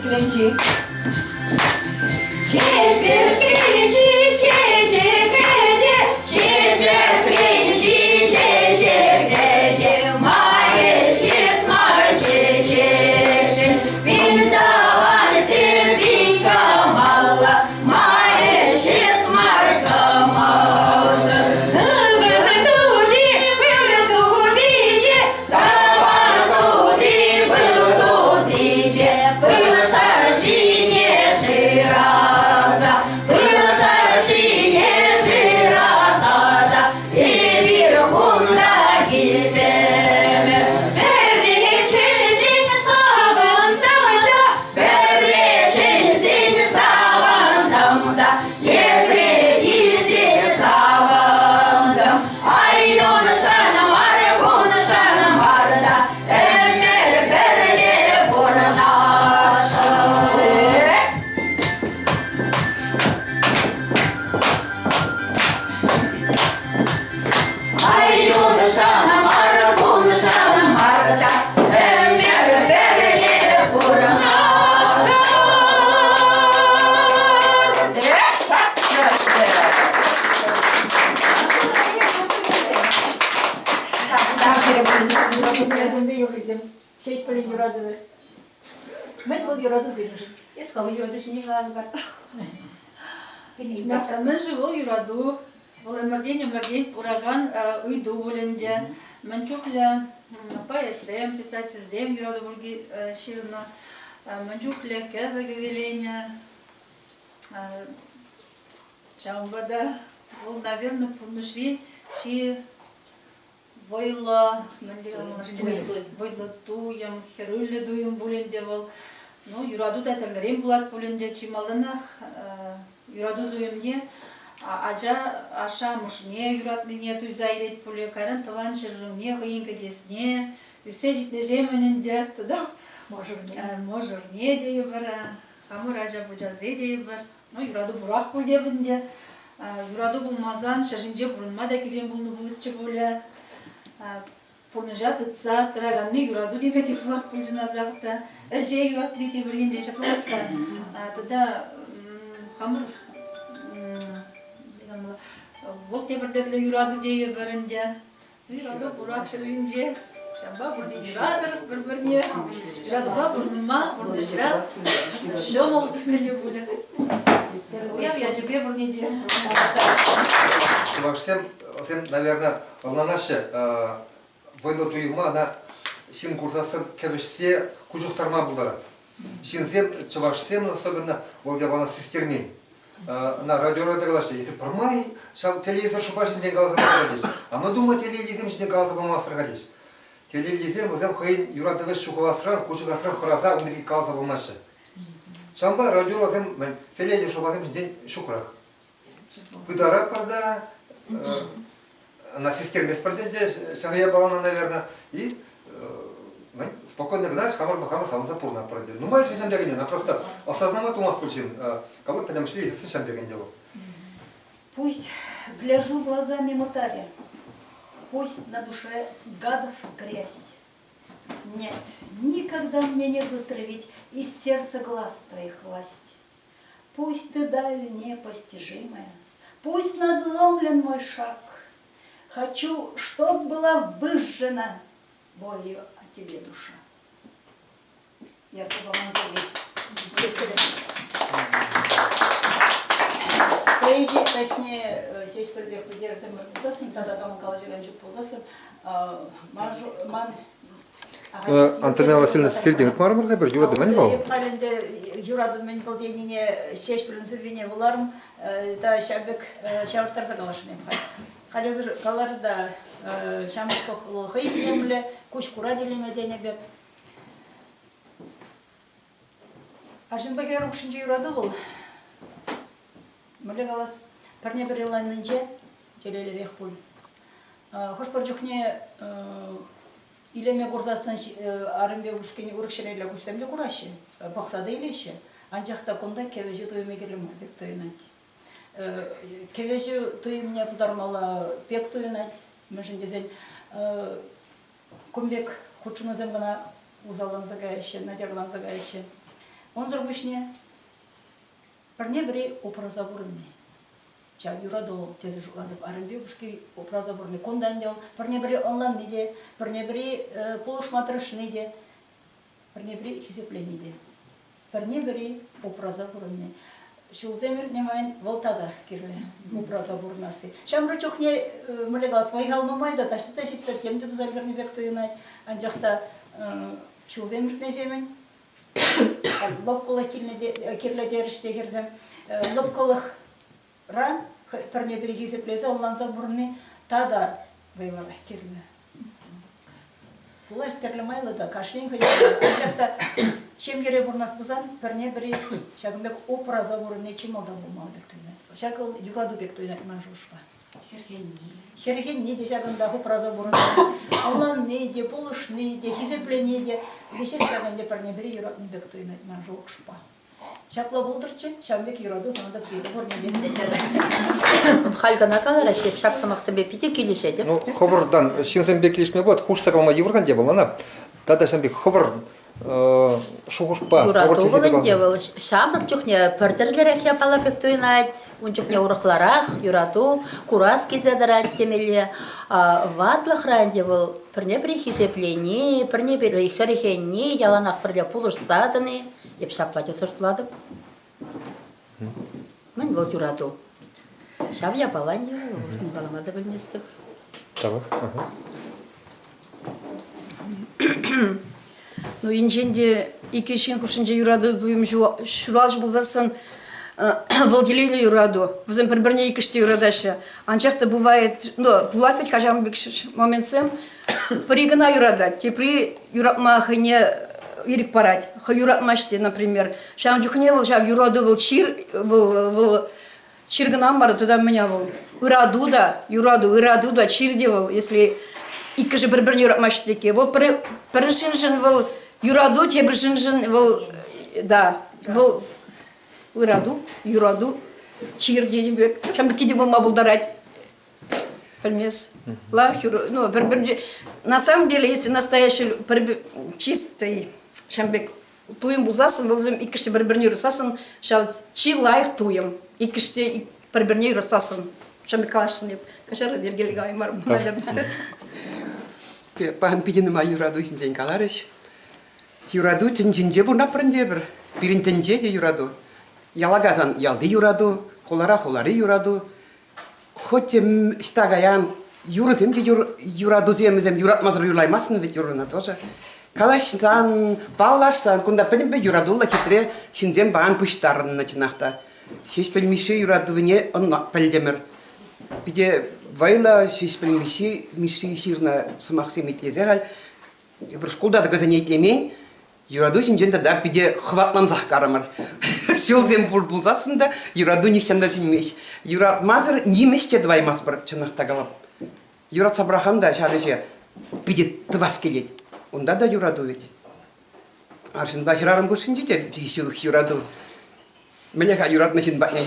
Кӗленчи. Чечек кӗленчи, чечек те, чечек кӗленчи, чечек те, май ҫеҫ мар чечекшӗн, пин тӑвансем пит кӑмӑллӑ, май ҫеҫ мар кӑмӑлшӑн. Ывӑл тули, пыл тули те, Тӑван тути, пыл тути те, пыл шӑршине шыраса, пыл шӑршине шыраса та эпир кунта килтӗмӗр. Пӗрле чӗнсен савӑнтӑм та, пӗрле чӗнсен савӑнтӑм та, тепре килсен савӑнтӑм. Ай, юншан мар, куншан мар та, ӗмӗр пӗрле пурӑнасшӑн. Ай, юншан мар, куншан мар та, ӗмӗр пӗрле пурӑнасшӑн. Юрӑсемпе юррисем Ҫеҫпӗлӗн юратӑвӗ. Мӗн вӑл юрату сирӗншӗн? Эс хӑв юрату ҫине каланӑ пар. Мӗншӗн вӑл юрату? Вӑл ӗмӗртен-ӗмӗртен пыракан ыйту пуль ӗнтӗ. Мӗн чухлӗ поэтсем, писательсем юрату пирки ҫырнӑ, мӗн чухлӗ кӗвӗ кӗвӗленӗ. Ҫавӑнпа та вӑл, наверное, пурнӑҫри чи вӑйлӑ, мӗнле вӑйлӑ туйӑм, хӗрӳллӗ туйӑм пуль ӗнтӗ вӑл. Ну, юрату та тӗрлӗрен пулать пуль ӗнтӗ. Чи малтанах юрату туйӑмне ача ашшӗ-амӑшне юратнине туйса илет пулӗ, кайран тӑван ҫӗршывне, хӑйӗн кӗтесне, ӳссе ҫитнӗҫемӗн ӗнтӗ тата мӑшӑрне, мӑшӑрне тейӗпӗр, хамӑр ача-пӑчасем тейӗпӗр. Ну, юрату пурах пуль теп ӗнтӗ. Юрату пулмасан ҫӗр ҫинче пурӑнма та кичем пулнӑ пулӗччӗ пулӗ. Пурнӑҫа тытса тӑраканни юрату теме те пулать пуль чӑнасах та. Ӗҫе юратни те пӗр енчен ҫапла пулать-ха. Тата хамӑр вӑл тепӗр тӗрлӗ юрату тейӗпӗр ӗнтӗ. Юрату пурах ҫӗр ҫинче. Ҫавӑнпа пурне юратӑр пӗр-пӗрне. Юратупа пурӑнма пурнӑҫра ҫӑмӑл темелле пулӗ. Уяв ячӗпе пурне те. Чӑвашсем, вӗсем, наверное, ӑнланаҫҫӗ, вӑйлӑ туйӑма ӑна ҫын курсассӑн кӗвӗҫсе куҫӑхтарма пултарать. Ҫынсем, чӑвашсем особенно, вӑл япала систермен. Ӑна радиора та калаҫҫӗ, если пӗрмай ҫав телевизор шӑпа ҫинчен каласа пама теҫ. А мы думаю, телейлисем ҫинчен каласа памастӑр-ха теҫ. Телейлисем вӗсем хӑйӗн юратӑвӗ ҫухаласран, куҫӑхасран хӑраса ун пирки каласа памаҫҫӗ. Ҫавӑнпа радиоласем мӗн телейлӗ шӑпасем ҫинчен ҫукрах. Пытаратпӑр та, ӑна систерместпӗр те ҫав япалана, наверное, и спокойно кӑна хамӑр хамӑр савӑнса пурӑнатпӑр ӗнтӗ. Нумай ҫын пек ӗнтӗ, она просто осознавать тумасть пуль ҫын. Калӑп пӗтӗмӗшле илсен ҫын пек ӗнтӗ вӑл. Пусть гляжу глазами мытаря, пусть на душе гадов грязь. Нет, никогда мне не вытравить из сердца глаз твоих власть. Пусть ты даль непостижимая, пусть надломлен мой шаг. Хочу, чтоб была выжжена болью о тебе душа. Ярса паман сӑвви. Ҫеҫпӗл. Поэзи каҫне Ҫеҫпӗлпех пӗтертӗмӗр пулсассӑн тата кам калаҫакан ҫук пулсассӑн ман ман Антонина Васильевна сиртен ыйтмарӑмӑр-ха пӗр юрату мӗн вӑл? Халь ӗнтӗ юрату мӗн вӑл тенине Ҫеҫпӗлӗн сӑввине вуларӑм та ҫав пек ҫавӑрттарса каласшӑн эп халь. Халӗсӗр калар та ҫамрӑклӑх вӑл хӑй илемлӗ, куҫ курать илеме тенӗ пек. Арҫынпа хӗрарӑм хушшинче юрату вӑл, мӗнле калас, пӗрне-пӗри ӑнланнинче телейлӗрех пуль. Хӑш-пӗр чухне илеме курсассӑн арӑмпе упӑшкине урӑх ҫӗрелле куҫсем те кураҫҫӗ, пӑхса та илеҫҫӗ. Анчах та кунта кӗвӗҫӳ туйӑмӗ кирлӗ мар пек туйӑнать. Кӗвӗҫӳ туйӑмне путармалла пек туйӑнать, мӗншӗн тесен Кун пек хутшӑнусем кӑна усалланса каяҫҫӗ, начарланса каяҫҫӗ. Унсӑр пуҫне пӗрне-пӗри упраса пурӑнни. Ҫав юрату тесе шутлатӑп. Арӑмпе упӑшки упраса пурӑнни. Кунта ӗнтӗ вӑл пӗрне-пӗри ӑнланни те, пӗрне-пӗри пулӑшма тӑрӑшни те, пӗрне-пӗри хисеплени те. Пӗрне-пӗри упраса пурӑнни. Ҫулсем иртнӗ майӑн вӑл татах кирлӗ упраса пурӑнасси. Ҫамрӑк чухне, мӗнле калас, вӑй-хал нумай та таҫта та ҫитсе тем те туса ӗлкӗрнӗ пек туйӑнать. Анчах та ҫулсем иртнӗҫемӗн лӑпкӑлӑх кирлӗ терӗҫ те хӗрсем. Лӑпкӑлӑхра пӗрне-пӗри хисеплесе ӑнланса пурӑнни тата вӑйлӑрах кирлӗ. Пулас тӗрлӗ майлӑ та кашнин хӑй анчах та ҫемьере пурӑнас пулсан пӗрне-пӗри ҫакӑн пек упраса пурӑнни чи малтан пулмалла пек туйӑнать. Ҫакӑ вӑл юрату пек туйӑнать ман шухӑшпа. Хӗрхенни. Хӗрхенни те ҫакӑнтах упраса пурӑнни, ӑнланни те, пулӑшни те, хисеплени те веҫех ҫакӑн пек пӗрне-пӗри юратни пек туйӑнать ман шухӑшпа. Ҫапла пултӑрччӗ, ҫавӑн пек юрату сана та психика пурне те. Халь кӑна калараҫҫӗ, эп ҫак сӑмахсемпе питӗ килӗшетӗп. Ну, хӑвӑртан ҫынсемпе килӗшме пулать, хушса калама йывӑр те вӑл ӑна. Тата ҫавӑн пек хӑвӑр шухӑшпа. Юрату вӑл ӗнтӗ вӑл ҫамрӑк чухне пӗр тӗрлӗрех япала пек туйӑнать, ун чухне урӑхларах юрату курас килсе тӑрать темелле. Ватлӑхра ӗнтӗ вӑл пӗрне-пӗри хисеплени, пӗрне-пӗри хӗрхенни, яланах пӗрле пулӑшса тӑни. Эп ҫапла тесе шутлатӑп. Мӗн вӑл юрату? Ҫав япала ӗнтӗ вӑл, калама та пӗлместӗп. Тавах. Ну, енчен те икӗ ҫын хушшинче юрату туйӑм ҫуралчӗ пулсассӑн, вӑл телейлӗ юрату. Вӗсем пӗр-пӗрне иккӗш те юратаҫҫӗ. Анчах та бывает, ну, пулать вӗт-ха ҫавӑн пек моментсем. Пӗри кӑна юратать, тепри юратма хӑйне ирӗк парать. Хӑй юратмасть те, например. Ҫавӑн чухне вӑл ҫав юрату вӑл чир, вӑл, вӑл чир кӑна мар, тата мӗн вӑл? Ырату та, юрату, ырату та, чир те вӑл, если иккӗшӗ пӗр-пӗрне юратмаҫҫӗ теке. Вӑл пӗр, пӗр ҫыншӑн вӑл юрату, тепӗр ҫыншӑн вӑл, да, вӑл ырату, юрату, чир тенӗ пек. Ҫавӑн пекки те пулма пултарать. Пӗлмес. Лайӑх ну, пӗр-пӗринче. На самом деле, если настоящий пӗр чистый ҫавӑн пек туйӑм пулсассӑн, вӗсем иккӗш те пӗр-пӗрне юратсассӑн, ҫав чи лайӑх туйӑм. Иккӗш те пӗр-пӗрне юратсассӑн. Ҫавӑн пек каласшӑн эп. Каҫарӑр, йӗркеллӗ калаймарӑм, наверное. Паян питӗ нумай юрату ҫинчен каларӗҫ. Юрату тӗнчинче пурӑнатпӑр ӗнтӗ эпир. Пирӗн тӗнче те юрату. Яла кайсан ялти юрату, хулара хулари юрату. Хоть те ӑҫта каян, юрӑсем те юратусем вӗсем юратмасӑр юрлаймастӑн вӗт юрӑна тоже. Калаҫсан, паллашсан кунта пӗтӗмпе юратуллӑ хитре ҫынсем паян пуҫтарӑннӑ чӑнах та. Ҫеҫпӗл Мишши юратӑвне пӗлтӗмӗр. Питӗ вӑйлӑ Ҫеҫпӗл Мишши, Мишши ҫырнӑ сӑмахсем итлесе халь эпир шкулта та вӗсене итлемен, Юрату ҫинчен тата питӗ хӑватлансах карӑмӑр. Ҫулсем пур пулсассӑн та юрату нихҫан та сӳнмест. Юратмасӑр ним ӗҫ те тӑваймастпӑр, чӑнах та калап. Юратса пӑрахан та ҫав ӗҫе питӗ тӑвас килет. Унта та юрату вӗт. Арҫынпа хӗрарӑм хушшинче те ҫывӑх юрату. Мӗне-ха юратнӑ ҫын патне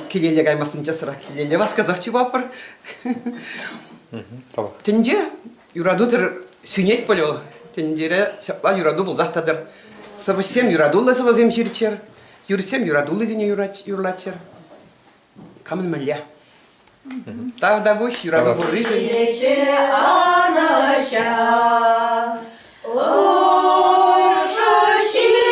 килелле каймастӑн часрах килелле васкасах чупатпӑр. Тӗнче юратусӑр сӳнет пуль вӑл. Тӗнчере ҫапла юрату пулсах тӑтӑр. Сӑвӑҫсем юратуллӑ сӑвӑсем ҫырччӑр, юрӑҫсем юратуллисене юрлаччӑр. Камӑн мӗнле? Тавтапуҫ юрату пурришӗн. Килече анӑҫа, ӑшӑ ҫил.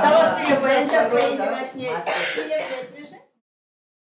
Тавах сире паян ҫак поэзи каҫне илемлетнӗшӗн.